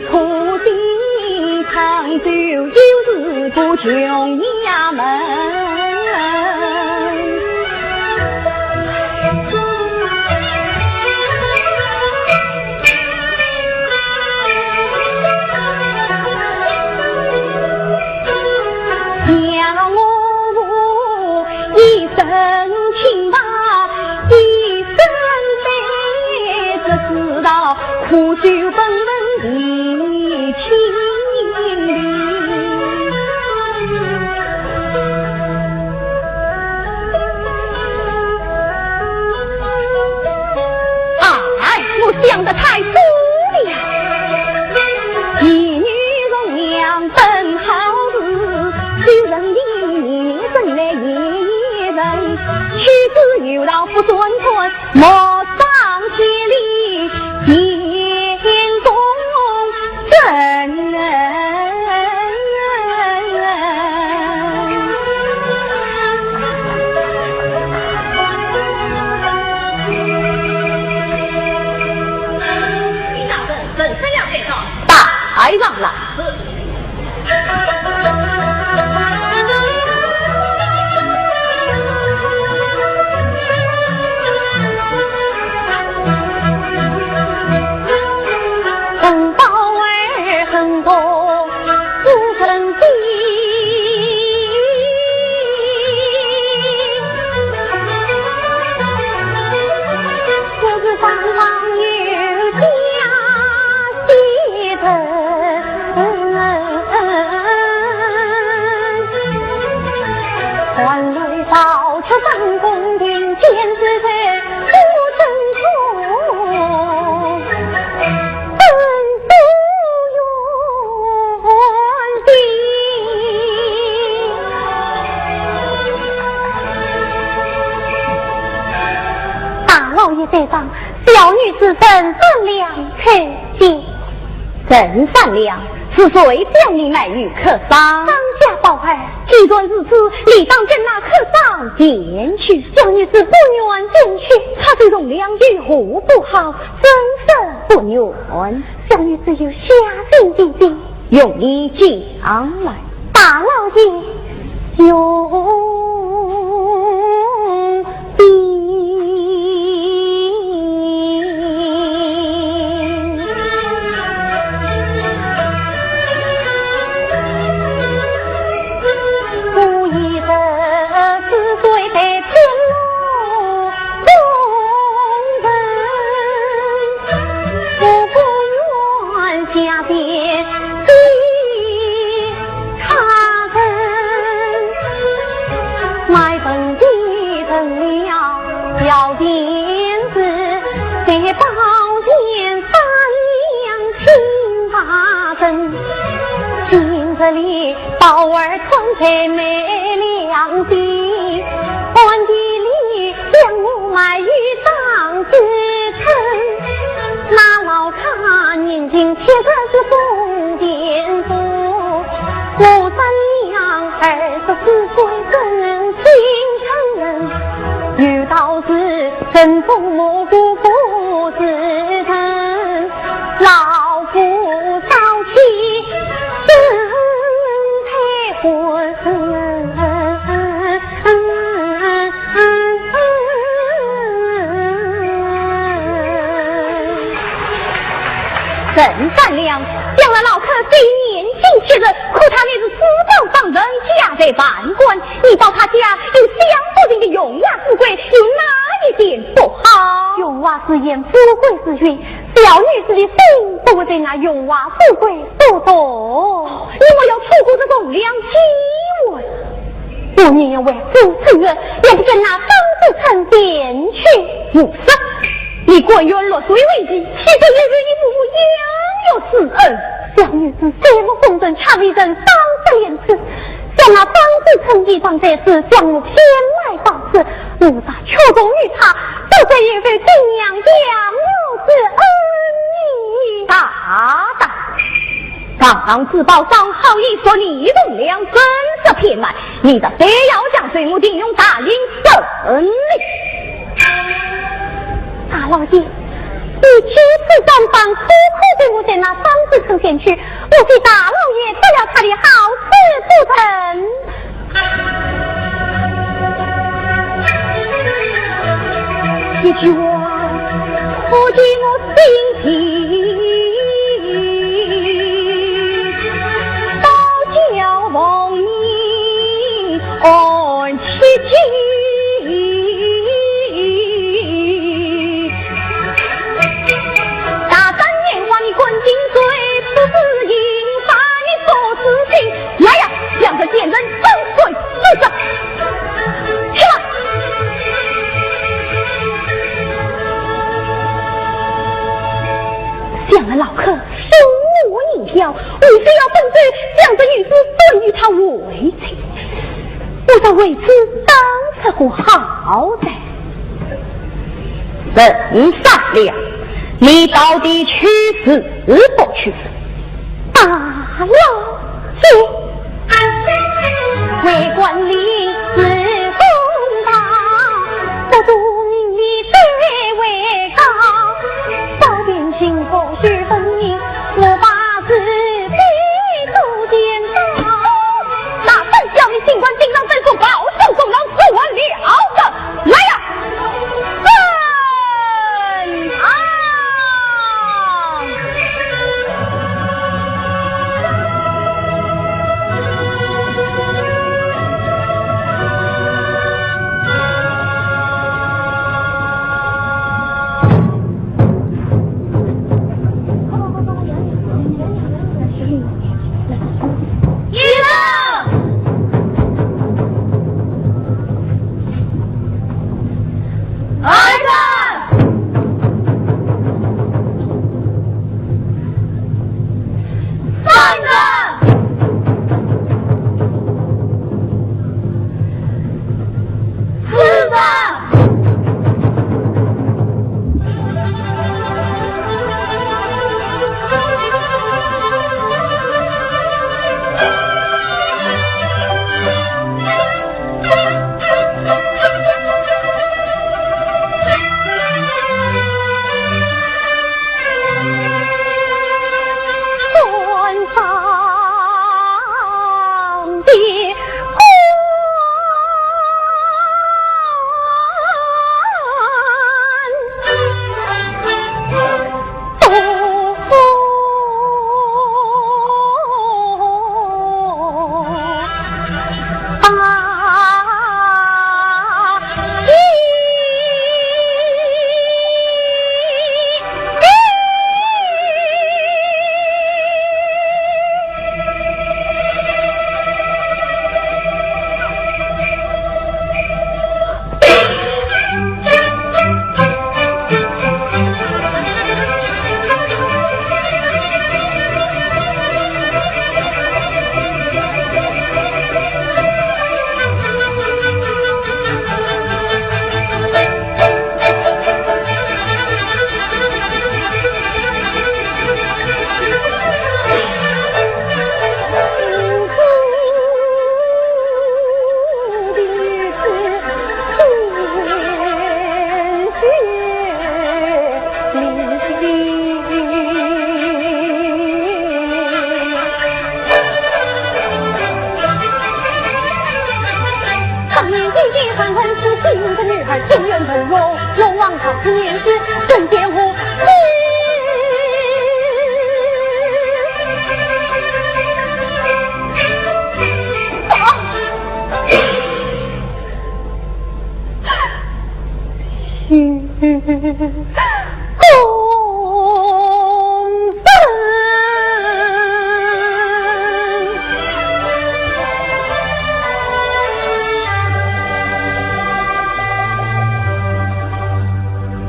错心，常州有事不穷衙门。清白的身份，只知道苦守本分的清白。哎，我想得太多了。一女从良本好事，虽然你你真来也人，岂知有道不专断，莫上千里天公正。大人，带上来。是。大老爷在上，小女子陈三两叩见。陈三两，是谁将你卖与客商？商家宝二。既然如此，理当跟那客商前去。小女子不愿前去。他是从良，有何不好？怎说不愿？小女子有下心的情。容你讲来。大老爷，有陈三两，想那老客虽年近七十，可他乃是珠宝商人，家财万贯。你到他家有享不尽的荣华富贵，有哪一点不好？荣华之言，富贵之语，小女子的心不会在那荣华富贵所动。你莫要错过这栋梁机会。 我宁愿为父出冤，也不跟那方子成前去。胡说！你官员落水为妻，岂可以与你父母养育之恩？小女子虽无功名，却未曾伤心于此。想那方子成一状在此，将我骗来到此，我若屈从于他，不知有负亲娘养育之恩呢。大胆！ 堂堂珠宝商好意说你同梁真是骗来，你这非要将水母定用大人审理。大老爷，你几次三番苦苦对我在那方子成前去，我替大老爷得了他的好处不成？ 这句话可解我心情，倒叫亡命安七境。要，为非要本尊将这女子送与他为妻，我倒为此当出个好歹。沈善良，你到底去是不去？大老爷，为官理事公道，不做人的谁为高，少年轻不许分明，我把自己都见到。那本小民尽管顶上真说保送功劳是我了得。来呀，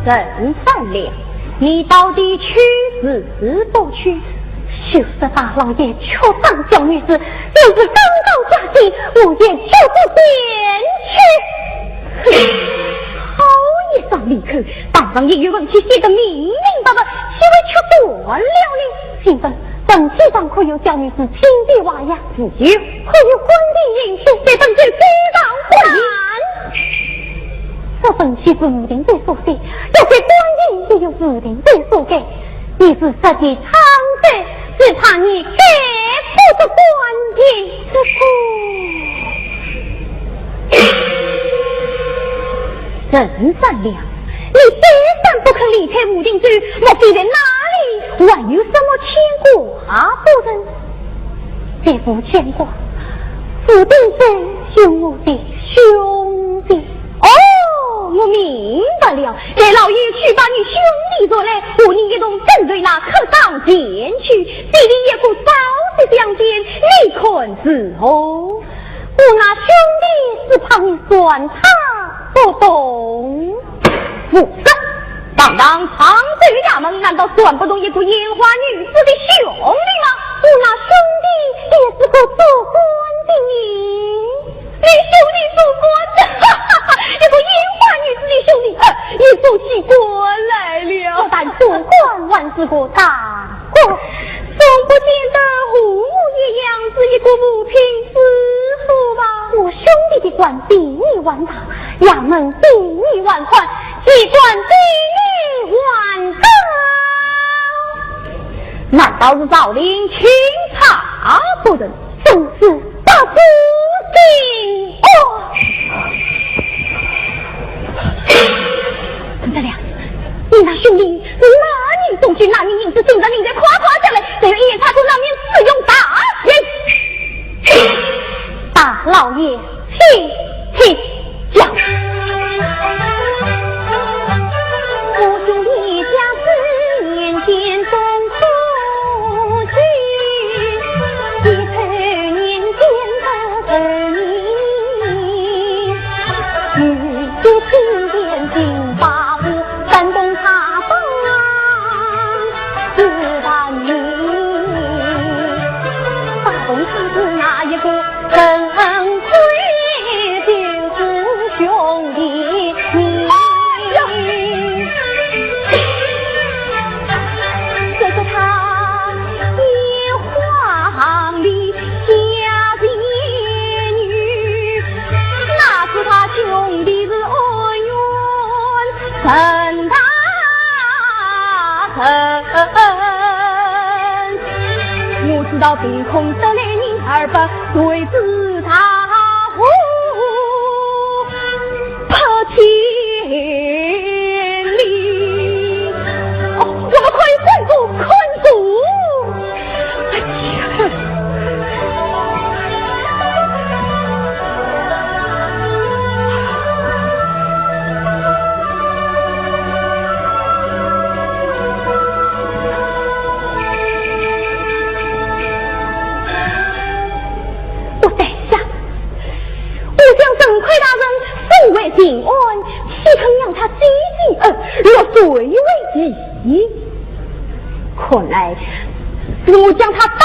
沈善良，你到底去是不去？就是大老爷确赏小女子，就是高高价钱，我也绝不便去。好一张利口，堂上也有文契写得明明白白，岂会曲断了呢？请问，文契上可有小女子亲笔画押？有。可有官印印？在本奏非常不然。这文契是武定侯所写，要是官印也由武定侯所盖，你是实际唱衰，只怕你盖不得官印。这个沈善良，你再三不肯离开武定侯，莫非在那里还有什么牵挂不成？再无牵挂，武定侯有我的兄弟。哦，我明白了，待老爷去把你兄弟捉来，和你一同斩罪那客当前去，比邻一个早些相见，你看如何？ 我那兄弟只怕你算他不动。不是，堂堂常州衙门，难道算不动一个烟花女子的兄弟吗？我那兄弟也是个做官的呢。你兄弟做官的，哈哈哈！一个烟花女子的兄弟，啊，也做起官来了。不但做官，还是个大官，总不见得和我一样是一个五品知府吧？我兄弟的官比你还大，衙门比你还宽，机关比你还高。 难道是朝廷钦差不成？真是不知情哦！陈德亮，你那兄弟是哪里东西，哪里银子，今日你再快快下来，再有一言差错，难免使用大刑。大老爷，请，请。 我知道凭空得来人，而不谁知大祸不天理。哦，我们快快速快速！哎呀！ 我在想，我想陈魁大人素为情案，岂肯让他继继而落水为棋？看来是我将他当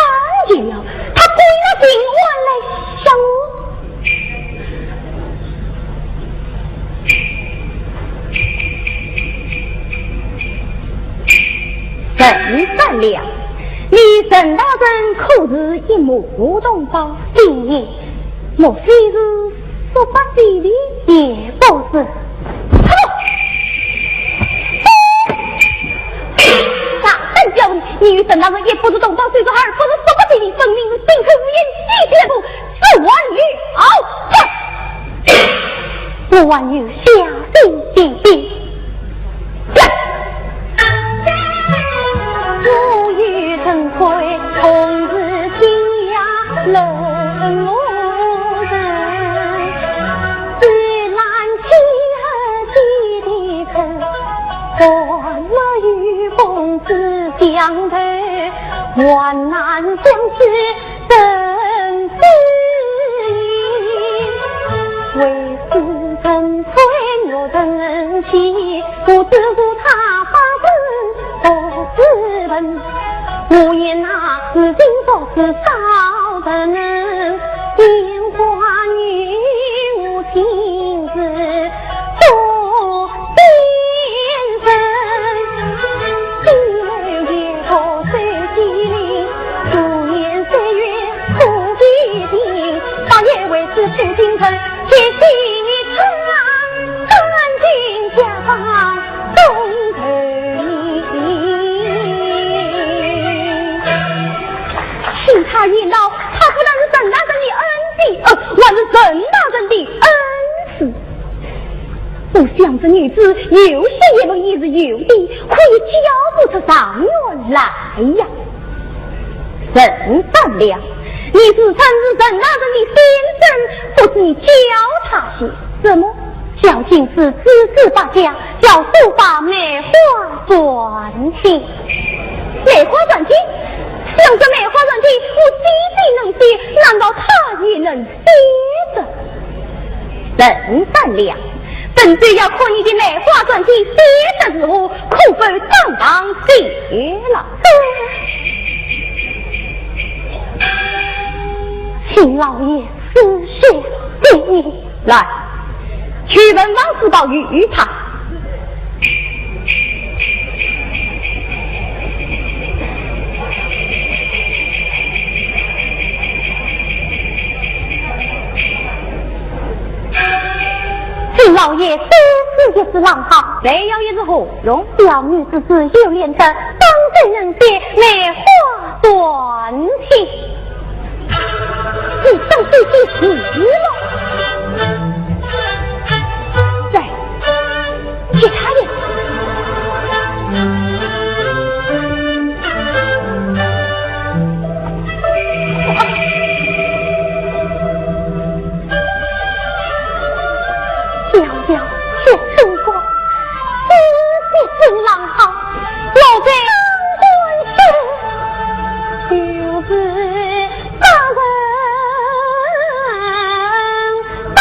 前了，他归了情案来想我。 陈三良，你陈大人可是一目通宝？咦，莫非是说八仙的？也不是。大胆小人，你与陈大人一不是同胞，虽是二，不是说八仙的，分明是心口无言，鸡犬不如，是还有好。 我还有下手的。我与陈魁同是家人，虽然妻儿记的深，断了与公子相投，患难相许 生死因，为师曾foi若人妻，不知故他发生何时分？我言那事情若是少人，天花与我亲自做见证。 听他言道，他不但是陈大人的恩弟，呃，还是陈大人的恩师。 我想这女子有些学问也是有的，可以教不出状元来呀。陈三良，你自称是陈大人的先生，不知你教他些什么？教金师、知字百家，教书法、梅花篆体。梅花篆体？想这梅花篆体，我既非能写，难道他也能写得？ 陈三良，本座要看你的梅花篆体写得如何，可否当堂揭露？请老爷施雪的。来，去问王世宝与他。请老爷多施一试浪好。再要一试何用？小女子是有练得，当真能解梅花断情。 你放手就是了。再给他一次。小小雪春光，这是新郎好，我在当官去，就是 大人大。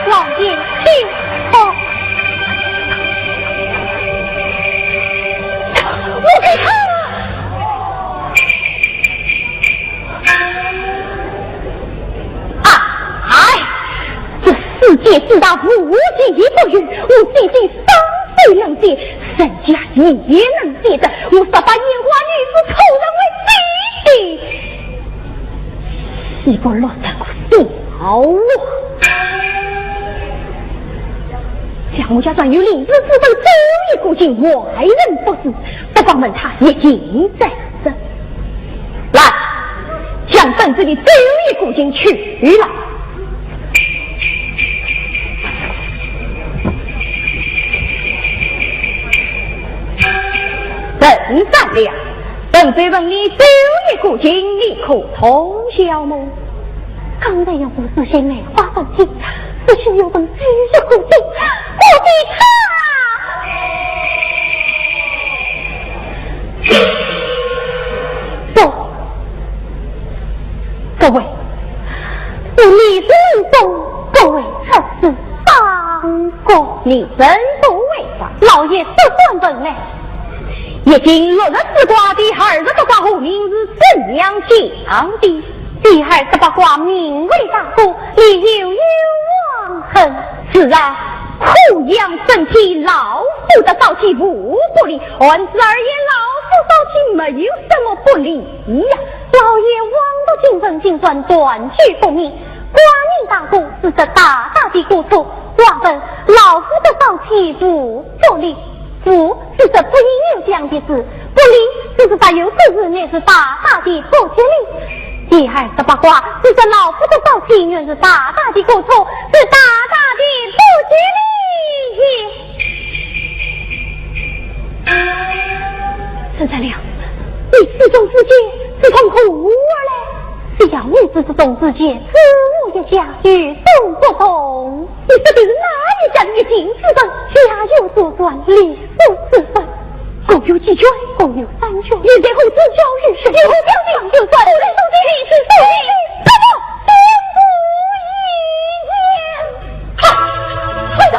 老爷，请。哦。我给他。啊，哎，这世界之大，无奇不有，我姐姐双手能解，人家也能解的，我若把眼花女子口人为姐姐。 岂不落得个笑话？想我家中有灵芝之分，只有一个人，外人不知，不妨问他一听再说。来，将本子里只有一个人去了。 陈三娘，本妃问你，只有一个人，你可通晓么？刚才有个是些梅花问题，只是有人只有一个人，我的他。不，各位， 我李世民中不会出此方个。你怎不会吧？老爷不敢问呢。易经六十四卦第二十八卦何名是怎样讲的？第二十八卦名为大过，里有冤枉。是啊，苦养生体，老夫得早起无不利。按此而言，老夫早起没有什么不利呀。 老爷枉读经文，竟然断句不明。卦名大过，是则大大的过错。王本，老夫得早起无不利。不，是则不应有这样的事。不利，是则有此事，乃是大大的不吉利。第二十八卦，是则老夫得早起，原是大大的过错，是大大的不吉利。 陈三娘，你书中之见，是从何而来？小女子书中之见，只有一家，与众不同。你说的是哪一家的一经之分？家有祖传，历史之分。共有几卷？共有三卷。现在何处交与谁？有何标的？就算无人动静，你是谁？什么？天不一言。 快，快走！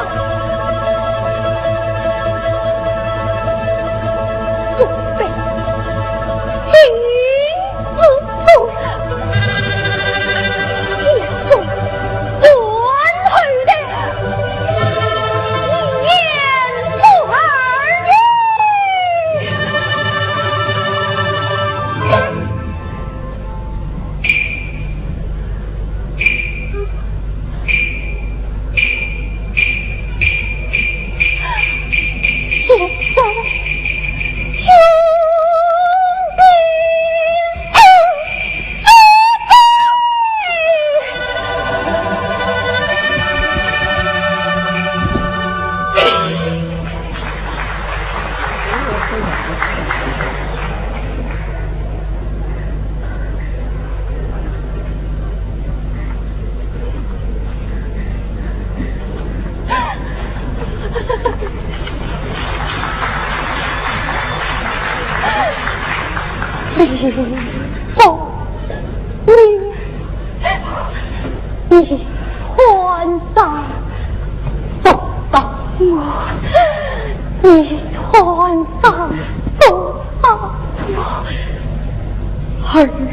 准备进入府，严嵩断后的一言不二语。李凤，你，你还敢不帮我？你还敢不帮我？儿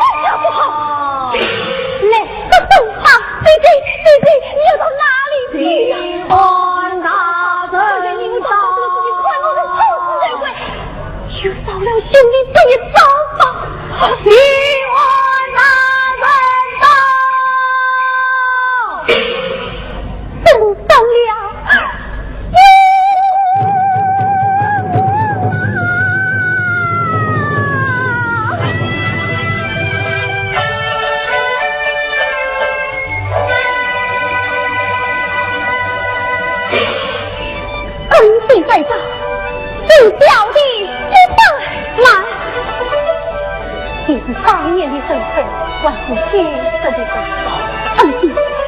哎呀，不好！来，快走啊！姐姐，姐姐，你要到哪里去呀？你们找不到这个事情，看我们臭死才怪！就饶了兄弟，不要找吧。恩兄在上，请小弟一拜。来，这是当年的身份，还是今日的身份？恩兄，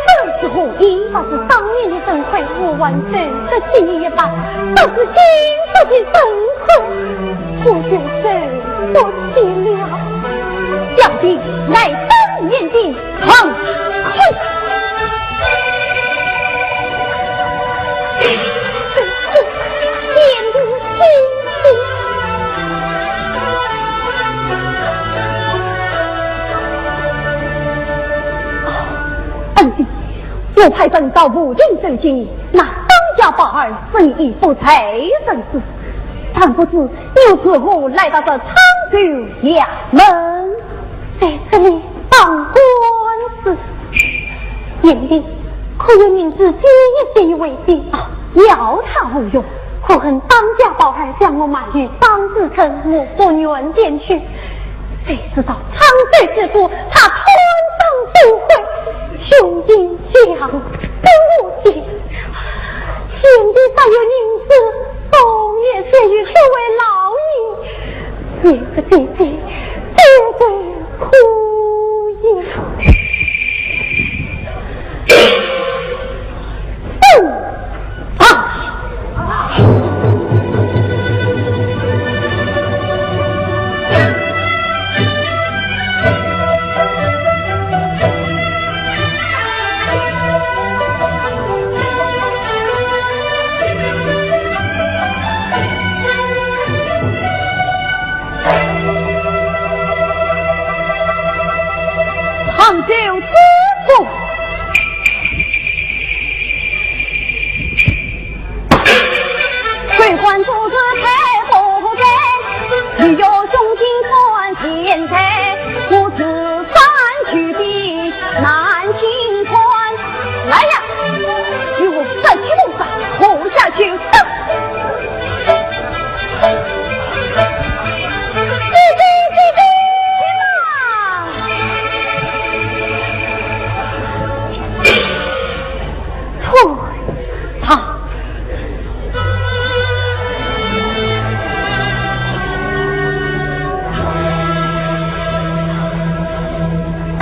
这是何意？若是当年的身份，我还受得起一拜，若是今日的身份，我就受不起了。小弟来登辇定。 恩兄，我派人到无定州去，那当家宝二生已不在人世，但不知 又如何来到这沧州衙门？在这里办官司。贤弟，可有明珠姐姐一位的？啊，要她无用，可恨当家宝二将我卖与张子成，我不愿前去。谁知道沧州知府，他贪赃受贿，凶行 想不见，贤弟若有银子，送也献与这位老爷，贤弟姐姐，绝对可以。嗯，啊。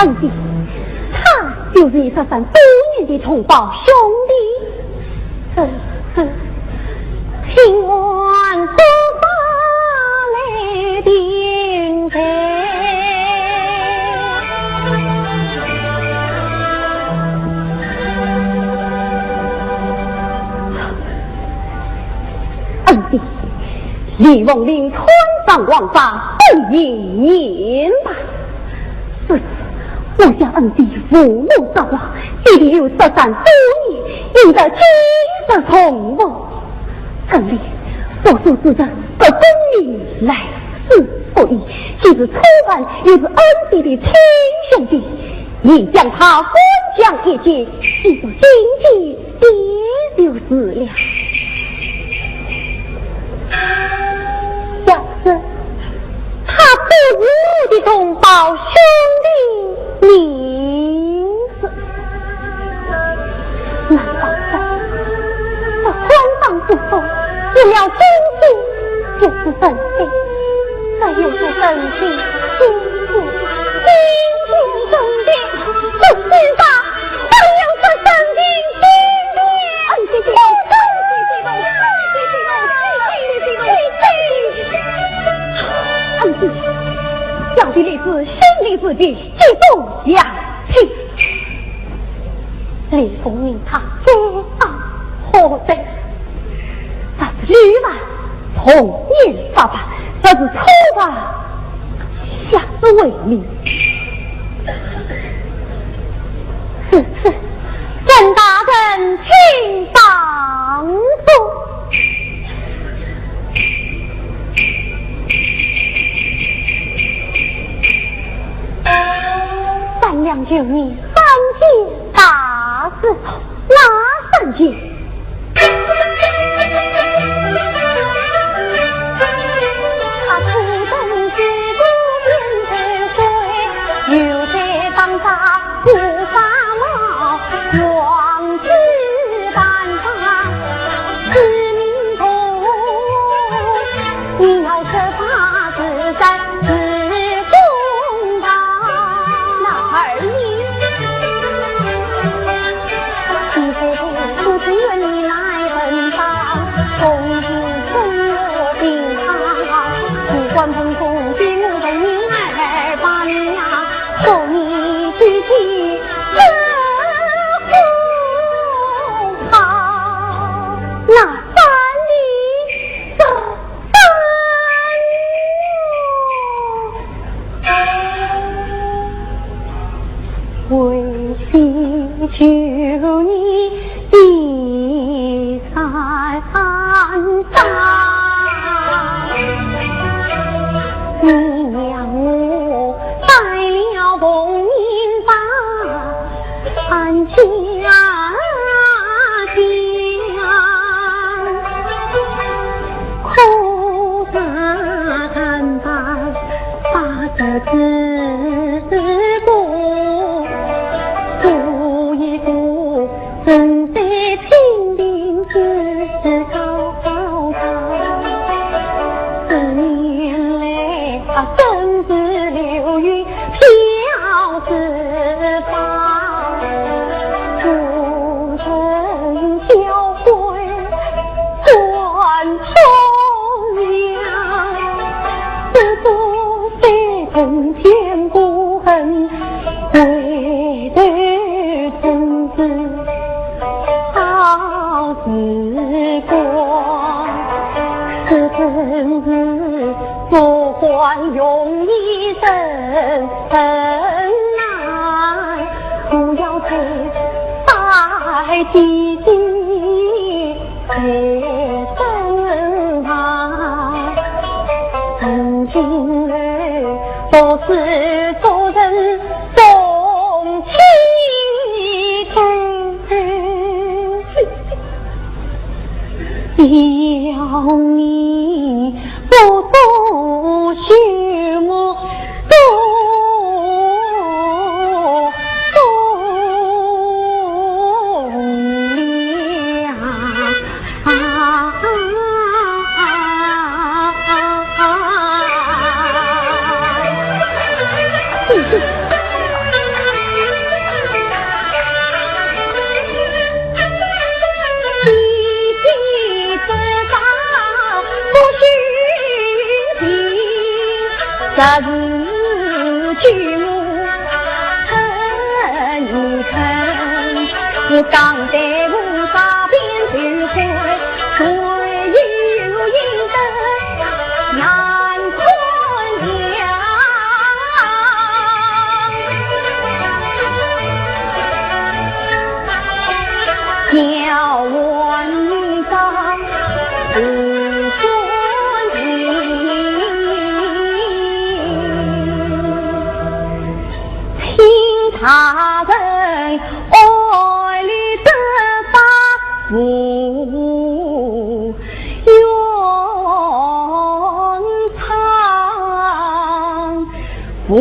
兄弟，他就是你失散多年的同胞兄弟。这，这，请问何方来的人？恩弟，李凤林看上王法，不应言吧。 是，我家恩弟父母双亡，爹爹又失散多年，应该今日重逢。这里，我所指的这功名来世不易，既是初犯，又是恩弟的亲兄弟，你将他关将一军，你说今天 爹就是了。小子，他不是我的同胞兄弟，你是？难道这，这官方之说，除了兄弟，就是兄弟？这又是兄弟，兄弟，兄弟，兄弟，兄弟吧？ 哎呦，这真的，真的，哎，这，这，这，这，这，这，这，这，这，这，这，这，哎，这，小弟李子心里自比，激动想起李凤林他罪何在？ 这是李纨童年发白，这是初犯下手为民。是，是，沈大人请上座。三两旧年三件大事。 哪三件？那三里 为求你的山山，你让我拜了凤林吧。 安家家，可他坦白把这事故，做一个人在清明之高高堂。这年来啊，真是流云 飘四方，孤城交关断重洋，不做三生千古恨，回头真是好时光。这真是 做官容易受人难，不要再在地地被人骂。从今后，我是做人重气口。 要你不做休我多，多了。这是救我恨恨，我讲得我这边就会，我有应得难看呀。叫我你到 请大人爱里得把无用场，无